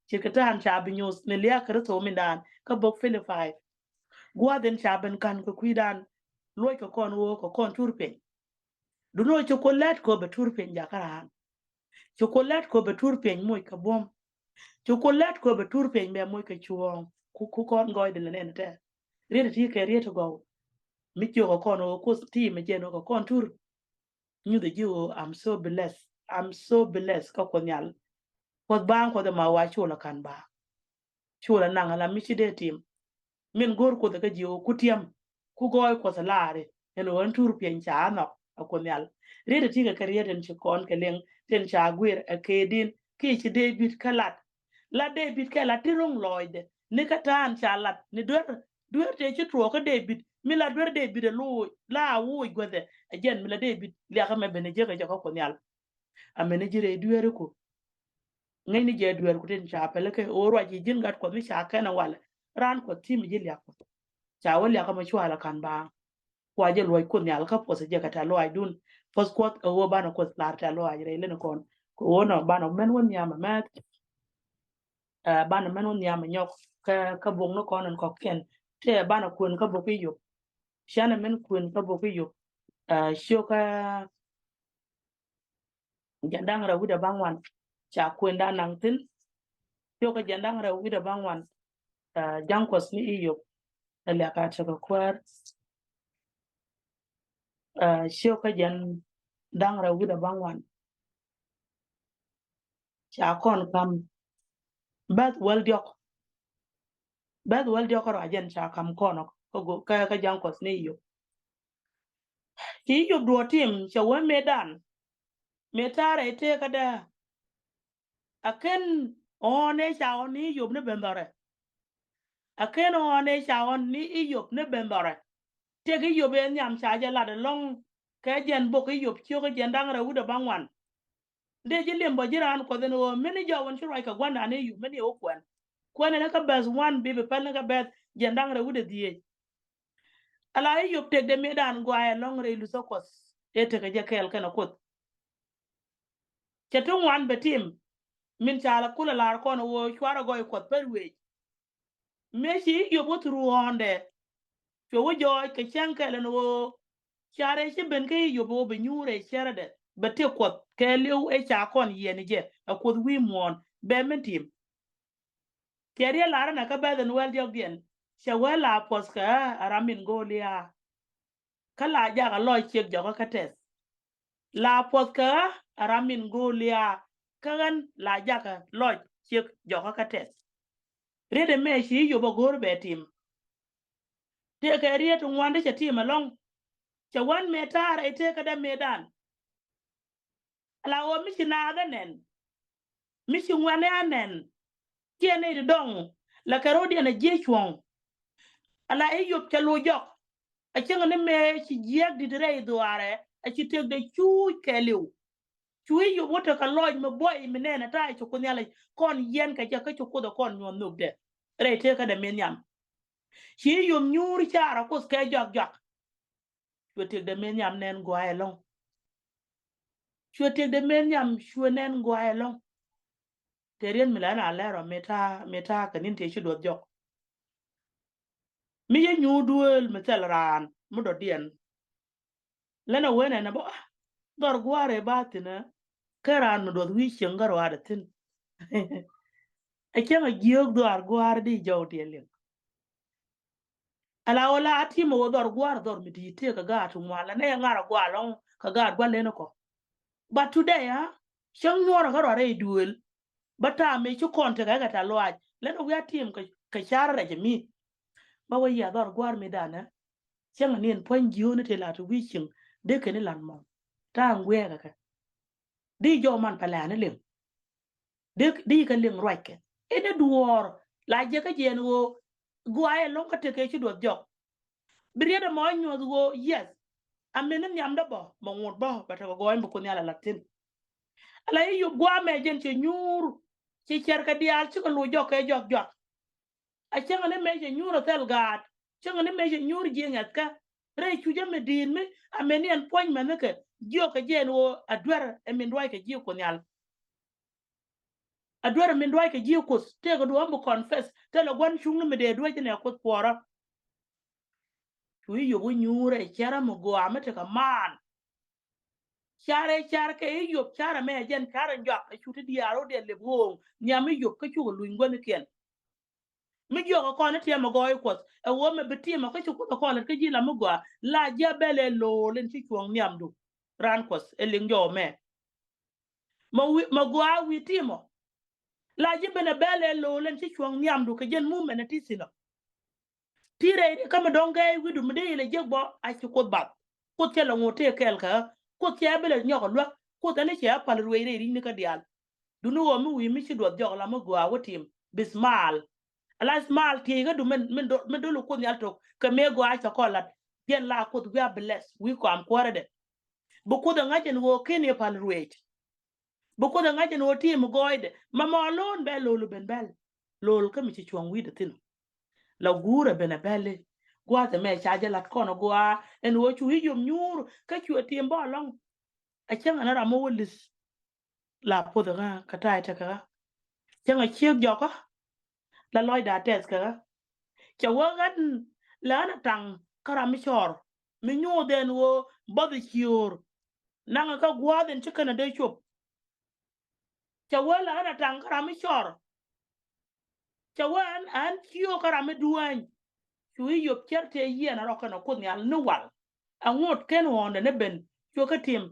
ce̱tkɛ ta̱a̱n ca bi nyuuth ni lia̱a̱ Kritho mindan kä bok Pilipai. Gua̱a̱th in ca ben ka̱n kɛ kui̱dan luɔc kɛ kɔn ɣöö kɛ kɔn tur piny. Duundɛ ɣöö ci Kuoth lät kɛ ɣöö bɛ tur piny jakä raan. Ci Kuoth lät kɛ ɣöö bɛ tur piny moc kɛ buɔ̱m. Ci Kuoth lät kɛ ɣöö bɛ tur piny bɛ moc kɛ cuɔ̱ɔ̱ŋ. Ku, ku kɔn gɔɔydɛ lɛ nɛn tɛ. Riet ti kɛ riet gɔw. Mi ciökɛ kɔn ɣöö Kuoth ti mɛ jɛn ɣöö kɛ kɔn tur. Nyuthɛ ji̱ ɣöö, I'm so blessed. I'm so blessed kä Kuoth Nhial. Kuoth baaŋ Kuɔth ɛma wa col ɛ ka̱n baaŋ. Col ɛ naŋ ala mi ci dee tim. Min go̱o̱r Kuoth ɛ kä ji̱ ɣöö ku tiam. Ku gɔɔy Kuɔth ɛ laari. Ɛn ɣöö ɛn tur piɛny ca a nhɔk ɛ Kuoth Nhial. Riet ɛ ti kɛ kɛ riet ɛn ci kɔn kɛ liŋ tin ca guir ɛ kɛ din. Kiɛ ci Dee-bid kɛ lat. La Dee-bid kɛ lat ti ro̱ŋ lɔɔcdɛ. Ni kä ta̱a̱n ca lat. Ni duer Dueer tëë ci tuɔɔk kä David, mi la dueer David ɛ loc, la a woc guäthɛ, ɛ jɛn mi la David liakä mɛ ben ɛ jiäk ɛ jɛ kä Kuoth Nhial. Amɛn ji̱ rɛy dueeriku. Ŋäcni jɛ dueerku tin ca pälikä, ɣöö ruac i̱ ji̱n gat Kuɔth mi ca kɛn ɛ walɛ. Raan Kuɔth ti̱i̱ mi ji̱ liak Kuɔth. Ca wä liakä mɛ cualɛ ka̱n baaŋ. Kua jɛ luɔc Kuoth Nhial kä puɔth jɛ kɛ tɛ̈th lɔaacdun. Puɔth Kuɔth ɛ ɣöö banɛ Kuoth lar tɛ̈th lɔaac rɛy leni kɔn. Kɛ ɣöö nɔ banɛ mɛn wä nhiam ɛ mɛth. Ɛ, banɛ mɛn wä nhiam ɛ nyɔk kä, kä bokni kɔn ɛn kɔ̱kiɛn. Tëë banɛ kuën kä bok i̱ Yop. Canɛ mɛn kuën kä bok i̱ Yop. Ɛ, cio̱kä jiɛn da̱ŋ rɛw wi̱cdɛ ba̱ŋ wan. Ca kuëndan naŋ thi̱n. Cio̱kä jiɛn da̱ŋ rɛw wi̱cdɛ ba̱ŋ wan. Ɛ, ja̱ŋ Kuɔth ni i̱ Yop. Ɛ liak a tekɛ kuäär. Ɛ, cio̱kä jiɛn da̱ŋ rɛw wi̱cdɛ ba̱ŋ wan. Ca kɔn ka̱m bäth wäl diɔ̱k. Bäth wäl diɔ̱k kä ruac jɛn ca ka̱m kɔn kä, kä, kä ja̱ŋ Kuɔth ni Yop. Ci Yop duɔ̱ɔ̱r tim cɛ wä mëëdan. Mëë ta̱a̱ rɛy tëëkädä. A ken ɣɔ̱ɔ̱n ëë ca ɣɔ̱n ni Yop ni ben dhɔrɛ. A ken ɣɔ̱ɔ̱n ëë ca ɣɔ̱n ni Yop ni ben dhɔrɛ. Tëk Yop ëë nhiam ca jɛ lat ɛlɔ̱ŋ. Kɛ jɛn bok Yop cio̱kä jiɛn da̱ŋ rɛw wi̱cdɛ ba̱ŋ wan. Dee ji̱ limbɔ ji̱ raan Kuɔth ɛn ɣöö mini jɔw ɛn ci ruac kɛ gua̱ndan i̱ Yop mini ɣöö kuɛn. Kuɛn ɛn kä bɛth wan bi bi päl ni kä bɛth jiɛn da̱ŋ rɛw wi̱cdɛ dhieec. Ala i̱ Yop tëkdɛ mëëdan gɔaaɛ ɛlɔ̱ŋ rɛy luthä Kuɔth. Ëë tekɛ jɛ kɛɛl kɛnɛ Kuoth. Cɛ ti ŋuan bɛ tim. Min ca la kulɛ lar kɔn ɣöö cuarɛ gɔɔy Kuɔth pär wec. Mëë ci Yop wä through ɣɔ̱ɔ̱ndɛ. Cuɛ wä jɔɔc kɛ cäŋ kɛl ɛn ɣöö. Ca rɛy ci ben kä Yop ɣöö bɛ nyuur rɛy cärädɛ. Bɛ tëk Kuɔth kɛɛliw ëë ca kɔn yiɛn jɛ. Ɛ Kuoth wi̱i̱ muɔ̱ɔ̱n. Bɛ min tim. Cɛ riet lar ɛn ɛ kä bɛth ɛn wäl diɔ̱kdiɛn. Cɛ wee la puɔth kɛ ɣä ɛ ram min go̱o̱l i̱ a. Kä la jakä lɔc ciek jɔkä kä tɛth. La puɔth kɛ ɣä ɛ ram min go̱o̱l i̱ a. Kä ɣän la jakä lɔc ciek jɔkä kä tɛth. Riet ɛmɛ ci Yop a go̱o̱r bɛ tim. Tëëkɛ riet ŋuan ti cɛ tim ɛlɔ̱ŋ. Cɛ wän mëë ta̱a̱ rɛy tëëkädä mëëdan. Ala ɣöö mi ci naath ɛ nɛn. Mi ci ŋuɛ̈ni ɛ nɛn. Ciɛ nɛy ti dɔ̱ŋ. La kɛ ro̱diɛn ɛ jiec cuɔ̱ŋ. Ala i̱ Yop cɛ lo̱c jɔk. A cäŋ ni mëë ci jiääk di̱t rɛy dhuaarɛ. A ci tëkdɛ cuuc kɛɛliw. Cu i̱ Yop wä tekɛ lɔc mi buɔy mi nɛn ɛ ta̱a̱ ci Kuoth Nhial kɔn yiɛn kɛ jɛ kä ci Kuoth ɛ kɔn nyuɔ̱th nhökdɛ. Rɛy tëëkädɛ mëë nhiam. Ci i̱ Yop nyuur caarɛ Kuoth kɛ jɔak jɔak. Cuɛ tëkdɛ mëë nhiam nɛn gɔaaɛ ɛlɔ̱ŋ. Cuɛ tëkdɛ mëë nhiam cuɛ nɛn gɔaaɛ ɛlɔ̱ŋ. Tëë riet mi la ɛn a lɛr ɔ mëë ta̱a̱, mëë ta̱a̱ kɛ ni̱n tëë ci duɔth jɔk. Mi yɛ nyuur duëël mi thɛl raan mi dɔ̱diɛn. Lɛn a wen ɛn a bä, ah, dhɔr gua̱a̱r ëë ba thi̱n ɛ. Kä raan mi duɔth wi̱i̱ cieŋ kä ruaadɛ thi̱n. Ɛ cäŋ a jiök dhɔr gua̱a̱r di jɔw diɛ liŋ. Ala wä la a tim a wä dhɔr gua̱a̱r dhɔr mi di̱i̱t tëë kɛ gaat ti ŋuan la nɛ ŋa̱r a gua̱a̱r lɔ̱ŋ kɛ gaat gua̱a̱r len kɔ. But today, ah, cäŋ nyuɔrä kä ruaar rɛy duëël. Bä ta̱a̱ mëë ci kɔn tekɛ kɛ tɛ̈th lɔaac lɛn a wi̱i̱ a tim kɛ, kɛ ca̱r rɛc mi. Bä wä yiath dhɔr gua̱a̱r mi danɛ. Cäŋ a ni ɛn puɔ̱ny jiööni tëë la ti wi̱i̱ cieŋ dee kɛn i̱ la̱t mɔ. Ta̱a̱ ŋuɛɛkɛ kɛ. Di jɔw man pɛ lɛ̈ɛ̈ni liŋ. Di, di kɛ liŋ ruackɛ. Inɛ duɔ̱ɔ̱r la jiɛ kä jiɛn ɣöö gua̱a̱ ɛlɔ̱ŋ kä tekɛ ci duɔth jɔk. Bi riet ɛmɔ nyuɔ̱th ɣöö, yes. A min ni nhiamdä bä mɛ ŋot bä bɛ tekɛ gɔɔy mi bi Kuoth Nhial a la̱t thi̱n. Ala i̱ Yop gua̱a̱ mɛ jɛn cɛ nyuur. Ci cɛr kɛ diaal cikɛ lo̱c jɔk kɛ jɔak jɔak. A cäŋ ni mëë cɛ nyuur a thɛl gaat. Cäŋ ni mëë cɛ nyuur jiɛ ŋɛ̈thkä. Rɛy cucä mi di̱i̱t mi a mëë ni ɛn puɔ̱ny mɛn ni kɛ jiök kɛ jɛ ɛn ɣöö a duer ɛ min ruac kɛ jiök Kuoth Nhial. A duer ɛ min ruac kɛ jiök Kuoth tëëkɛ duɔ̱ɔ̱m bi confess thilɛ gua̱n cuŋni mi dee duec ɛn ɛ Kuoth puɔ̱ɔ̱rä. Cu i̱ Yop wä nyuur ɛ cärä mi gɔaa mi tekɛ maan. Carɛ car kɛ i̱ Yop carɛ mɛ jɛn carɛ jɔak ɛ cu ti diaal wä diɛ lep ɣööŋ nhiam i̱ Yop kä cukɛ luny guäthnikiɛn. Mi jiɔk ɛ kɔn i̱ tiɛm ɛ gɔɔy Kuɔth ɛ ɣöö mɛ bi tim ɔ kä ci Kuoth ɛ kɔn lät kä ji̱ la mi gɔaa la ji̱ a bɛl ɛ lo̱o̱l in ci cuɔ̱ŋ nhiamdu. Raan Kuɔth ɛ liŋ jɔw mɛ. Mɛ wi̱i̱, mɛ gɔaa wi̱i̱ tim ɔ. La ji̱ ben ɛ bɛl ɛ lo̱o̱l in ci cuɔ̱ŋ nhiamdu kɛ jɛn mumɛn ɛ ti thi̱n ɔ. Ti rɛy ri kä mi dɔ̱ŋ gɛɛy wi̱du mi dee ilɛ jiäk bɔ a ci Kuoth bath. Kuoth cɛ lɛ ŋot tëë kɛɛl kä Kuoth cɛ bi lɛ nyɔk ɛ luäk. Kuoth ɛn i̱ cɛ a pal ruëëc rɛy ri̱cni kä diaal. Duni ɣöö mi wi̱i̱ mi ci duɔth jɔk la mi gɔaa wä tim bi smile. Ala mal tiey kä du min, min dol, min dol Kuoth Nhial tok kɛ mëë gɔaa cɛ kɔn lat. Jɛn la Kuoth wi̱i̱ a bless wi̱i̱ kɔam kuärädɛ. Bi Kuoth ɛ ŋa̱c ɛn ɣöö ken i̱ pal ruëëc. Bi Kuoth ɛ ŋa̱c ɛn ɣöö tim gɔɔydɛ. Mama alone bɛ lol ben bɛl. Lol kä mi ci cuɔ̱ŋ wi̱i̱dɛ thi̱n. La guur ɛ ben ɛ bɛli. Gua̱a̱th ɛmɛ ca jɛ lat kɔn ɛ gɔaa ɛn ɣöö cu i̱ yom nyuur kä cu ɛ tim bä alɔŋ. Ɛ cäŋ ɛn ram mi wä li̱th. La puɔth ɛ ɣä kɛ ta̱a̱ ɛ tekɛ ɣä. Cäŋ ɛ ciek jɔkä. La lɔcda tɛth kɛ ɣä. Cɛ wee ɣän la ɣän a taŋ kä ram mi cɔɔr mi nyuuth ɛn ɣöö bäth ciöör. Naŋɛ kä gua̱a̱th ɛn ci kɛn a dee cop. Cɛ wee la ɣän a taŋ kä ram mi cɔɔr. Cɛ wee ɣän, ɣän ciöör kä ram mi duäny. Cu i̱ yop cär tëë yiɛn a rɔ kɛn a Kuoth Nhial ni wal. Aŋot ken ɣɔ̱ɔ̱ndɛ ni ben cuɛ kä tim.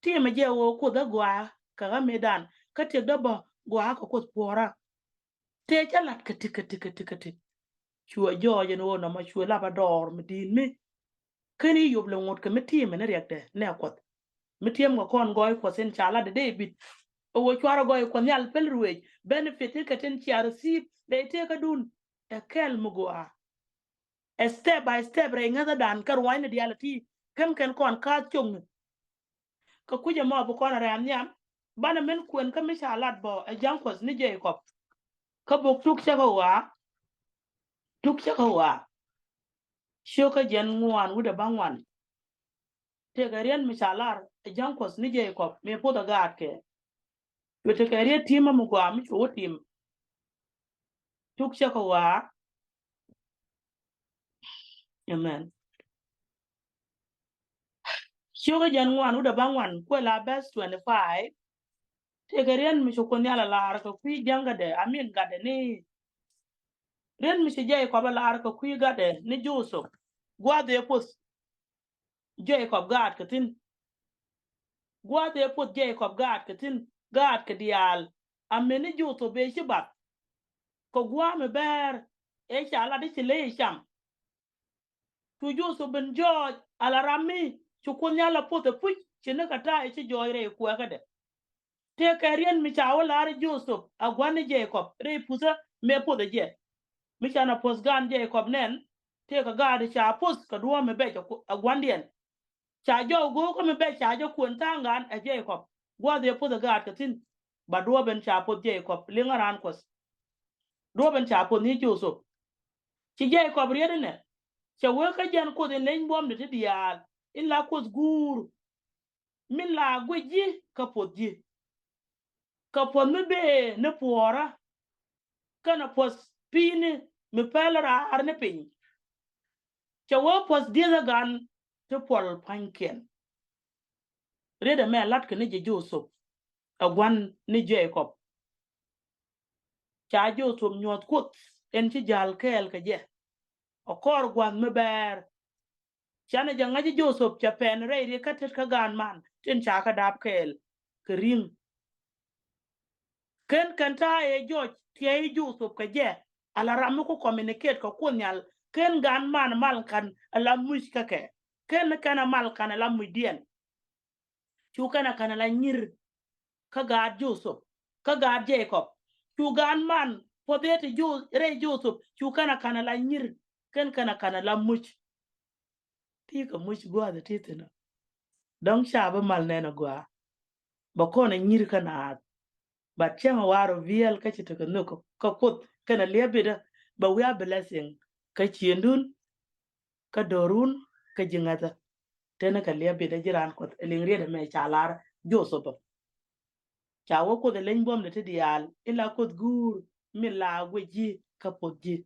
Tim ɛ jɛ ɣöö Kuoth ɛ gɔaa kɛ ɣä mëëdan kä tiɛkdä bä gɔaa kɛ Kuoth puɔ̱ɔ̱rä. Tëë cä lat kä ti kä ti kä ti kä ti. Cuɛ jɔɔc ɛn ɣöö nɔmɔ cuɛ lap a dɔɔr mi di̱i̱t mi. Ken i̱ yop lɛ ŋot kɛ mi tim ɛn riɛkdɛ nɛ Kuɔth. Mi tiɛm kɛ kɔn gɔɔy Kuɔth in ca lat ɛ dee bit. Ɛ ɣöö cuarɛ gɔɔy Kuɔth Nhial pɛl ruëëc benefit in kɛ tin cia receive dee tëë kä dun. Ɛ kɛl mi gɔaa. Ɛ step by step rɛy ŋäthädan kä ruanyni diaal ɛ ti. Ken kɛn kɔn kaath cok ni. Kä kui̱c ɛmɔ bi kɔn a rɛ̈m nhiam. Banɛ min kuɛn kä mi ca lat bä ɛ Ja̱ŋ Kuɔth ni Jɛɛkɔp. Kä bok Tuk Cäkä Ɣɔaa. Tuk Cäkä Ɣɔaa. Cio̱kä jiɛn ŋuan wi̱cdɛ bäŋuan. Tëëkɛ riet mi ca lar ɛ Ja̱ŋ Kuɔth ni Jɛɛkɔp mi puɔth ɛ gaatkɛ. Cuɛ tekɛ riet ti̱i̱mä mi gɔaa mi cu wä tim. Tuk Cäkä Ɣɔaa. Amen. Cio̱kä jiɛn ŋuan wi̱cdɛ bäŋuan kuɛ la verse twenty five. Tëëkɛ riet mi cu Kuoth Nhial a lar kɛ kui̱ Ja̱ŋ gatdɛ, I mean gatdɛ ni. Riet mi ci Jɛɛkɔp a lar kɛ kui̱ gatdɛ ni Jothɛp. Gua̱a̱th ëë puɔth Jɛɛkɔp gaatkɛ thi̱n. Gua̱a̱th ëë puɔth Jɛɛkɔp gaatkɛ thi̱n. Gaatkɛ diaal. Ameni Jothɛp ëë ci bath. Kɛ gua̱a̱th mi bɛɛr ëë ca lat i̱ ci ley i̱ cam. Cu Jothɛp ben jɔɔc ala ram mi ci Kuoth Nhial a puɔth ɛ puc ci ni kɛ ta̱a̱ ëë ci jɔɔc rɛy kuɛɛkädɛ. Tëëkɛ riet mi ca wä lar Jothɛp a gua̱n ni Jɛɛkɔp rɛy puthä mëë puɔth ɛ jɛ. Mi ca na puɔth gan Jɛɛkɔp nɛn tëëkɛ gaat ca puɔth kɛ duɔ̱ɔ̱p mi bɛc a gua̱ndiɛn. Ca jɔw go̱o̱kä mi bɛc ca jɛ kuën tha̱a̱ŋ gan ɛ Jɛɛkɔp. Gua̱a̱th ëë puɔth ɛ gaatkɛ thi̱n. Ba duɔ̱ɔ̱p ɛn ca puɔth Jɛɛkɔp liŋä raan Kuɔth. Duɔ̱ɔ̱p ɛn ca puɔth ni Jothɛp. Ci Jɛɛkɔp riet inɛ. Cɛ wee kä jiɛn Kuoth in leny buɔ̱mdɛ ti diaal in la Kuoth guur. Min la guic ji̱ kä puɔth ji̱. Kä puɔth mi bëë ni puɔ̱ɔ̱rä. Kɛnɛ puɔth pi̱i̱ni mi pɛl raar ni piny. Cɛ wee puɔth dieth ɛ gan ti puɔl pa̱nykiɛn. Riet ɛmɛ lat kɛ ni jɛ Jothɛp ɛ gua̱n ni Jɛɛkɔp. Ca Jothɛp nyuɔ̱th Kuoth ɛn ci ja̱l kɛɛl kɛ jɛ. Ɛ kɔr gua̱th mi bɛɛr. Canɛ jɛ ŋa̱c i̱ Jothɛp cɛ pɛn rɛy riɛk kä tet kä gaan man tin ca kɛ dap kɛɛl kɛ ri̱ŋ. Ken kɛn ta̱a̱ ëë jɔc tiɛɛc Jothɛp kɛ jɛ ala ram mi ku communicate kɛ Kuoth Nhial ken gaan man mal ka̱n ala muc kä kɛ. Ken kɛn a mal ka̱n ala mucdiɛn. Cu kɛn a ka̱n ala nyir kä gaat Jothɛp kä gaat Jɛɛkɔp. Cu gaan man puɔth ëë ti rɛy Jothɛp cu kɛn a ka̱n ala nyir ken kɛn a ka̱n ala muc. Ti kɛ muc gua̱a̱th ti thi̱n ɔ. Dɔ̱ŋ ca bi mal nɛn a gɔaa. Bɛ kɔn a nyir kä naath. But cäŋ a war a viɛl kä ci tekɛ nhök kä Kuoth kɛn a liɛp bitdä bɛ wi̱i̱ a blessing kä ciëndun kä do̱run kä ji̱ ŋäthä. Tenä kɛ liɛp bitdä ji̱ raan Kuɔth ɛ liŋ riet ɛmɛ ca lar Jothɛp. Ca wä Kuoth ɛ leny buɔ̱mdɛ ti diaal in la Kuoth guur min la guic ji̱ kä puɔth ji̱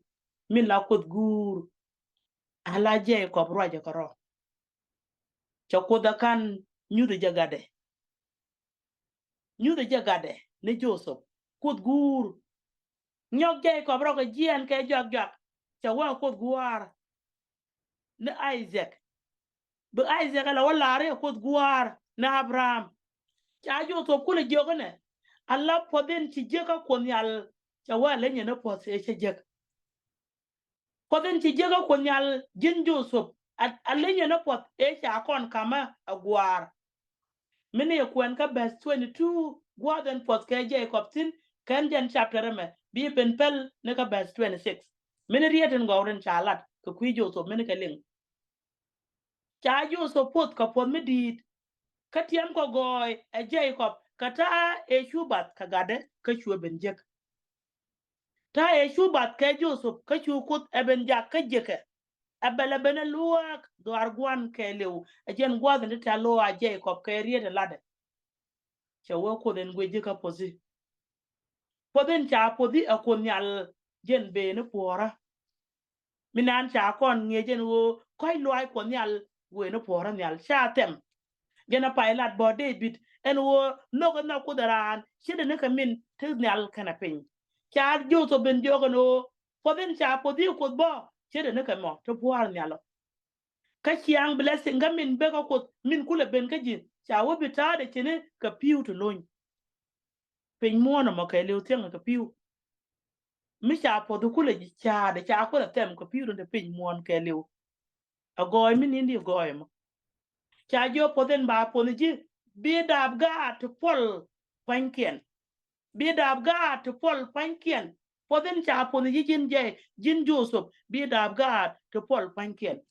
min la Kuoth guur. Ala Jɛɛkɔp ruacɛ kɛ rɔ. Cɛ Kuoth a ka̱n nyuth jɛ gatdɛ. Nyuth jɛ gatdɛ ni Jothɛp. Kuoth guur. Nyɔk Jɛɛkɔp rɔ kɛ jiɛɛn kɛ juak juak. Cɛ wä Kuoth gua̱a̱r ni Isaac. Bi Isaac ala wä la̱r ɛ Kuoth gua̱a̱r ni Abraham. Ca Jothɛp kulɛ jiök inɛ. Ala puɔth in ci jiäk kä Kuoth Nhial. Cɛ wä ala nyɛ ni puɔth ëë cɛ jiäk. Puɔth in ci jiäk kä Kuoth Nhial ji̱n Jothɛp a, a leny ɛn ɛ puɔth ëë ca kɔn ka̱mä a gua̱a̱r. Mi ni kuɛn kä verse twenty two gua̱a̱th ɛn puɔth kɛ Jɛɛkɔp thi̱n kɛn jɛn chapter ɛmɛ. Bi ben päl ni kä verse twenty six. Mini riet in gɔw rin ca lat kɛ kui̱ Jothop mini kɛ liŋ. Ca Jothop puɔth kɛ puɔth mi di̱i̱t. Kä tiɛm kɔ gɔɔy ɛ Jacob kɛ ta̱a̱ ëë cu bath kɛ gatdɛ kä cuɛ ben jek. Ta̱a̱ ëë cu bath kɛ Jothop kä cu Kuoth ɛ ben jak kä jekɛ. Ɛ bɛl ɛ ben ɛ luaak dhuaar gua̱n kɛɛliw ɛ jɛn gua̱th in ti tɛ̈th lo̱o̱ a Jacob kɛ riet ɛ latdɛ. Cɛ wee Kuoth in guic ji̱ kä puɔthi. Puɔth in ca puɔthi ɛ Kuoth Nhial jɛn ben ni puɔ̱ɔ̱rä. Mi naan ca kɔn ŋi̱eec ɛn ɣöö kɔ̱c luaac Kuɔth Nhial wëë ni puɔ̱ɔ̱rä nhial ca thɛm. Jɛn a pay lat bä David ɛn ɣöö nhök ɛn nhɔk Kuoth ɛ raan ce̱tdɛ ni kɛ min ti nhial kɛnɛ piny. Ca Jothop ben jiök ɛn ɣöö puɔth in ca puɔthi Kuoth bä ce̱tdɛ ni kɛ mɔ ti puɔ̱ɔ̱r nhial ɔ. Kä ciaŋ blessing kä min bek kä Kuoth min kulɛ ben kä ji̱ ca wä bi ta̱a̱dɛ cini kɛ pi̱w ti lony. Piny muɔ̱ɔ̱n ɛmɔ kɛɛliw thiäŋ kɛ pi̱w. Mi ca puɔth kulɛ ji̱ ca̱a̱dɛ ca kulɛ thɛm kɛ pi̱w ti piny muɔ̱ɔ̱n kɛɛliw. Ɛ gɔɔy mi ni̱n di gɔɔy ɛmɔ. Ca jiök puɔth in ba puɔth ji̱ bi daap gaat ti puɔl pua̱nykiɛn. Bi daap gaat ti puɔl pua̱nykiɛn. Puɔth in ca puɔth ji̱ ji̱n jɛy ji̱n Jothop bi daap gaat ti puɔl pua̱nykiɛn.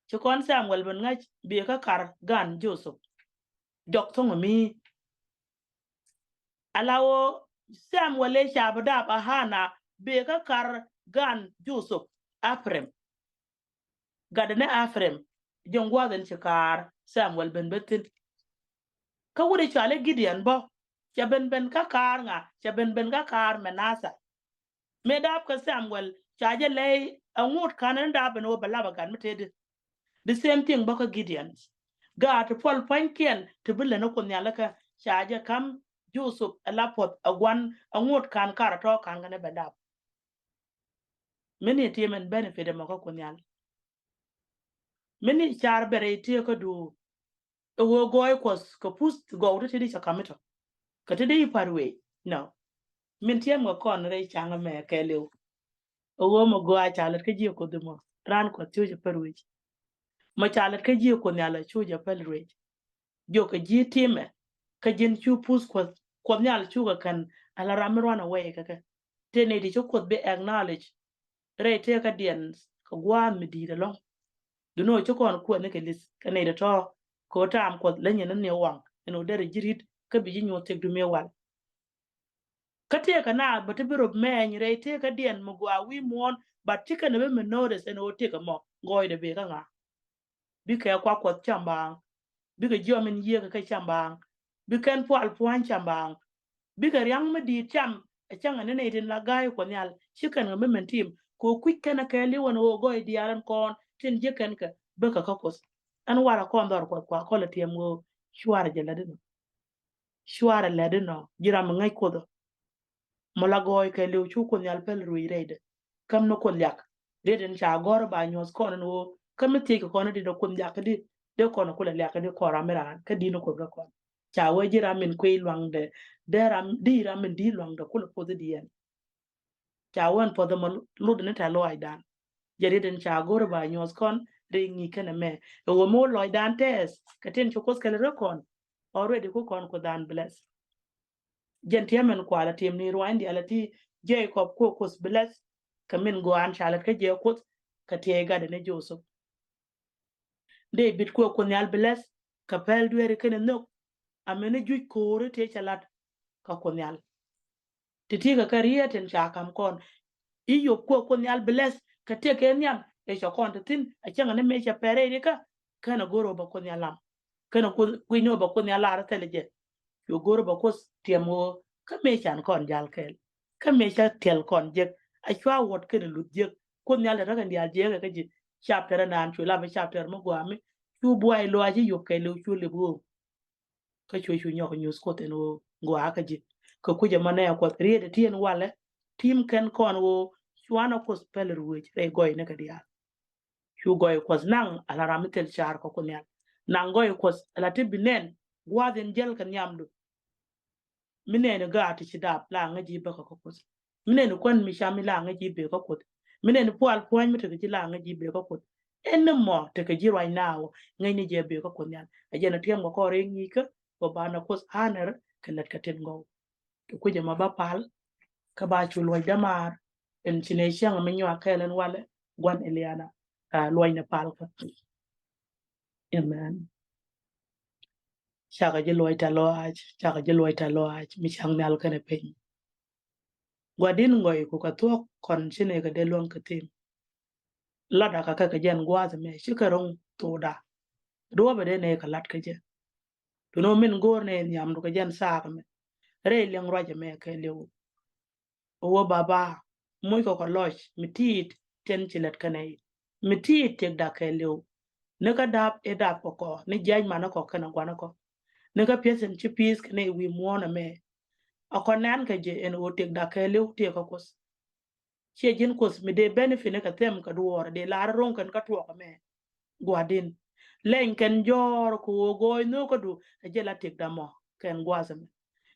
Ci kɔn Samuel ben ŋäc biɛ kä kar gan Jothop. Jɔk thoŋ mi. Ala ɣöö Samuel ëë ca bi daap a Hana biɛ kä kar gan Jothop Ephraim. Gatdɛ ni Ephraim ji̱n gua̱th in ci kaar Samuel ben ben thi̱n. Kä wut i̱ cɔal i̱ Gideon bä cɛ ben ben kä kaar ŋa cɛ ben ben kä kaar Manasseh. Mëë daap kɛ Samuel ca jɛ lɛy ɛ ŋot ka̱n ɛn daap ɛn ɣöö bɛ lap ɛ gat mi tëëdi. The same thing bä kä Gideon. Gaat ti puɔl pua̱nykiɛn ti bi lät ni Kuoth Nhial ikä ca jɛ ka̱m Jothop ɛ la puɔth ɛ gua̱n ɛ ŋot ka̱n kar ɛ tɔ̱ ka̱n kɛn ɛ bɛ daap. Mini ti mɛn benefit ɛmɔ kä Kuoth Nhial. Mini car bɛ rɛy tëë kä duur. Ɛ ɣöö gɔɔy Kuɔth kɛ puth gɔw ti ti di ca ka̱m itɔ kɛ ti di i̱ pa̱t wee. No. Min tiɛm kɛ kɔn rɛy ca̱ŋ ɛmɛ kɛɛliw. Ɛ ɣöö mɛ gɔaa ca lät kä jiɛ Kuoth ɛmɔ ran Kuɔth cu jɛ päl ruëc. Mɛ ca lät kä jiɛ Kuoth Nhial cu jɛ päl ruëc. Jiök kɛ ji̱ timɛ kä ji̱n cu puth Kuɔth Kuɔth Nhial cukɛ kɛn ala ram mi run away kɛ kɛ. Tëë nɛy ti ci Kuoth bi acknowledge rɛy tëëkädiɛn kɛ gua̱a̱th mi di̱i̱t ɛlɔ̱ŋ. Duŋni ɣöö ci kɔn kuɛth ni kɛ li̱th kɛ nɛy ti tɔ̱ kɛ ɣöö taam Kuɔth leny ni ni waŋ ɛn ɣöö derɛ ji̱ ri̱t kä bi ji̱ nyuɔ̱th thiekdu mi wal. Kä tëëkä naath bä ti bi rop mɛɛny rɛy tëëkädiɛn mi gɔaa wi̱i̱ muɔ̱ɔ̱n, but ci kɛn ɛ bi mi notice ɛn ɣöö tëëkä mɔ gɔɔydɛ bëë kä ŋa̱. Bikɛ kuak Kuɔth cam baaŋ. Bikɛ jiɔam in yiëëkä kɛ cam baaŋ. Bi kɛn pual pua̱ny cam baaŋ. Bikɛ ria̱ŋ mi di̱i̱t cam ɛ cäŋ ɛn ni nɛy tin la ga̱a̱c Kuɔth Nhial ci kɛn kɛ mi mɛn tim kɛ ɣöö kui̱c kɛn ɛ kɛɛliw ɛn ɣöö gɔɔy diaal ɛn kɔn tin jiäk kɛn kɛ bäkɛ kä Kuoth. Ɛn warɛ kɔn dhɔr Kuɔth kua kɔlɛ tiɛm ɣöö cuarɛ jɛ lätdä nɔ. Cuarɛ lätdä nɔ ji̱ ram mi ŋäc Kuoth ɔ. Mɔ la gɔɔy kɛɛliw cu Kuoth Nhial päl ruëëc rɛydɛ. Käm ni Kuoth liak. Riet in ca gɔ̱r ba nyuɔ̱th kɔn in ɣöö kä mi thiec kɛ kɔn in di dee Kuoth liak kä di dee kɔn in kulɛ liak kä di kɔn ram mi raan kä di ni Kuoth kä kɔn. Ca wee ji̱ ram min kuey luaŋdɛ dee ram di ram min di luaŋdɛ kulɛ puɔth di yɛn. Ca wee in puɔth ɛmɔ lut in tɛ̈th lɔaacdan. Jɛ riet in ca gɔ̱r ba nyuɔ̱th kɔn ri ŋi̱i̱c kɛn ɛmɛ. Ɛ ɣöö mi wä lɔcdan tɛɛth kɛ tin ci Kuoth kɛl rɛ kɔn. Already ku kɔn Kuoth an bless. Jɛn tiɛmɛn kualɛ tim ni ruany diaal ɛ ti Jacob kuɔ Kuoth bless kɛ min gɔaa an ca lät kä jɛ Kuoth kɛ tiɛɛc gatdɛ ni Joseph. David kuɔ Kuoth Nhial bless kɛ pɛl dueeri kɛn nhök. Amɛn ni juc ko̱o̱ri tëë cɛ lat kɛ Kuoth Nhial. Ti ti kɛ kɛ riet in ca ka̱m kɔn. Iyop kuɔ Kuoth Nhial bless kɛ tiɛɛk kɛ nhiam ɛ cɛ kɔn ti thi̱n a cäŋ ni mëë cɛ pɛr rɛy rikä. Kɛn a go̱r ɔ bɛ Kuoth Nhial lam. Kɛn a Kuoth guic ni ɔ bɛ Kuoth Nhial lar thilɛ jɛ. Cu go̱r ɔ bɛ Kuoth tiɛm ɣöö kä mëë can kɔn jal kɛɛl. Kä mëë ca thil kɔn jek a cua wuɔt kɛn a luth jek. Kuoth Nhial te räk in diaal jiɛɛk ɛ kä ji̱. Chapter ɛnan cu lap ɛ chapter mi gua̱a̱ mi cu buay luaac ci yop kɛɛliw cu lip ɣöö. Kä cuɛ cu nyɔk nyuth Kuoth ɛn ɣöö gɔaa kä ji̱. Kɛ kui̱c ɛmɔ nɛ Kuɔth riet ɛ ti ɛn walɛ tim kɛn kɔn ɣöö cuanɛ Kuoth päl ruëëc rɛy gɔynikɛ diaal. Cu gɔy Kuɔth naŋ ala ram mi thil car kɛ Kuoth Nhial. Naŋ gɔy Kuɔth ala ti bi nɛn gua̱a̱th in jäl kɛ nhiamdu. Mi nɛn i̱ gaat ti ci dap la ŋäc ji̱ bäkä kä Kuoth. Mi nɛn i̱ kuän mi cam i̱ la ŋäc ji̱ bëë kä Kuoth. Mi nɛn i̱ pual pua̱ny mi tekɛ ji̱ la ŋäc ji̱ bëë kä Kuoth. Ɛn ni mɔ tekɛ ji̱ ruac naaw ŋäc ni jɛ bëë kä Kuoth Nhial. Ɛ jɛn ɛ tiɛm kɛ kɔr i̱ ŋi̱i̱kä kɛ ba na Kuoth hanɛr kɛ lät kɛ tin gɔw. Kɛ kui̱c ɛmɔ ba pal Kä ba cu luɔc dämaar in ci nɛ cäŋ mi nyuak kɛɛl in walɛ gua̱n Iliana. Luɔcnɛ palkä. Amen. Cakɛ ji̱ luɔc tɛ̈th lɔaac, cakɛ ji̱ luɔc tɛ̈th lɔaac mi cak nhial kɛnɛ piny. Gua̱di̱n ŋɔy ku kɛ thuɔ̱k kɔn ci nɛ kɛ dee luäŋ kɛ thi̱n. Latdä kɛ kɛ kɛ jɛn gua̱a̱th ɛmɛ cikɛ ro̱ŋ thokda. Duɔ̱ɔ̱pɛ dee nɛ kɛ lat kɛ jɛ. Duundɛ ɣöö min go̱o̱r nɛ nhiamdu kɛ jɛn thaak ɛmɛ rɛy liɛŋ ruac ɛmɛ kɛɛliw. Ɣöö Baba, moc kɔ kɛ lɔc mi ti̱i̱t tin ci lät kɛnɛ i̱, mi ti̱i̱t tëkda kɛɛliw. Ni kä da̱p i̱ da̱p kɔ kɔ, ni jiac manä kɔ kɛnɛ gua̱nä kɔ. Ni kä pi̱eth in ci pi̱i̱th kɛnɛ i̱ wi̱i̱ muɔ̱ɔ̱n ɛmɛ. A kɔ nɛn kɛ jɛ ɛn ɣöö tëkda kɛɛliw tëëkä Kuoth. Ciɛ ji̱n Kuoth mi dee benefit ni kɛ thɛm kɛ duɔɔr, dee lar ro̱ŋ kɛn kä tuɔɔk ɛmɛ. Gua̱di̱n, leny kɛn jɔ̱ɔ̱r kɛ ɣöö gɔɔy nhökädu ɛ jɛ la tëkda mɔ kɛn gua̱a̱th ɛmɛ.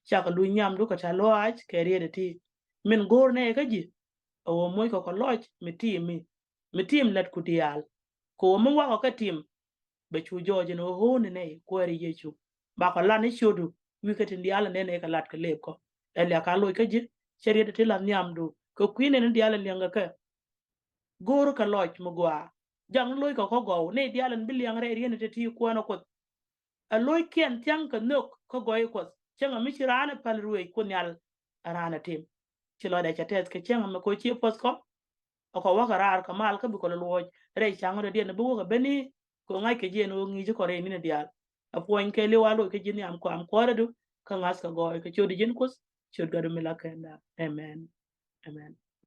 Cakɛ luny nhiamdu kɛ tɛ̈th lɔaac kɛ riet ɛ ti. Min go̱o̱r nɛ kä ji̱ ɛ ɣöö moc kɔ kɛ lɔc mi ti̱i̱m mi, mi ti̱i̱m lät ku diaal. Kɛ ɣöö mi wakɔ kä tim bɛ cu jɔɔc ɛn ɣöö ɣööni nɛy Kuäär Yecu. Bakɔ lan i̱ ciötdu wi̱i̱ kä tin diaal ɛn nɛy kɛ lat kɛ lëëpkɔ. Ɛ liak ka loc kä ji̱, cɛ riet ɛ ti la nhiamdu kɛ kui̱ nɛn in diaal in liɛŋkɛ kɛ. Go̱o̱r kɛ lɔc mi gɔaa. Jaŋ loc kɛ kä gɔw nɛy diaal in bi liɛŋ rɛy riet in te ti Kuäär ni Kuoth. Ɛ lo̱ckiɛn thia̱ŋ kɛ nhök kä gɔɔy Kuɔth. Cäŋɛ mi ci raan ɛ päl ruëëc Kuoth Nhial, ɛ raan ɛ tim. Ci lɔcdɛ cɛ tɛth kɛ cäŋɛ mɛ kɛ ɣöö ciɛ puɔ̱th kɔ. Ɛ kɔ wäkɛ raar kɛ mal kä bikɔ lɔ luɔ̱ɔ̱c rɛy ca̱ŋ rɔ̱diɛn ɛ bi wäkɛ ben i̱ kɛ ɣöö ŋa̱ckɛ jiɛn ɣöö ŋi̱i̱c kɔ rɛy ni̱n diaal. Ɛ puɔ̱ny kɛɛliw a loc kä ji̱ nhiam kɔam kuäärädu kä ŋa̱th kɛ gɔɔy kɛ ciötdu ji̱n Kuoth, ciöt Gatdu mi la kɛn da̱a̱n. Amen. Amen.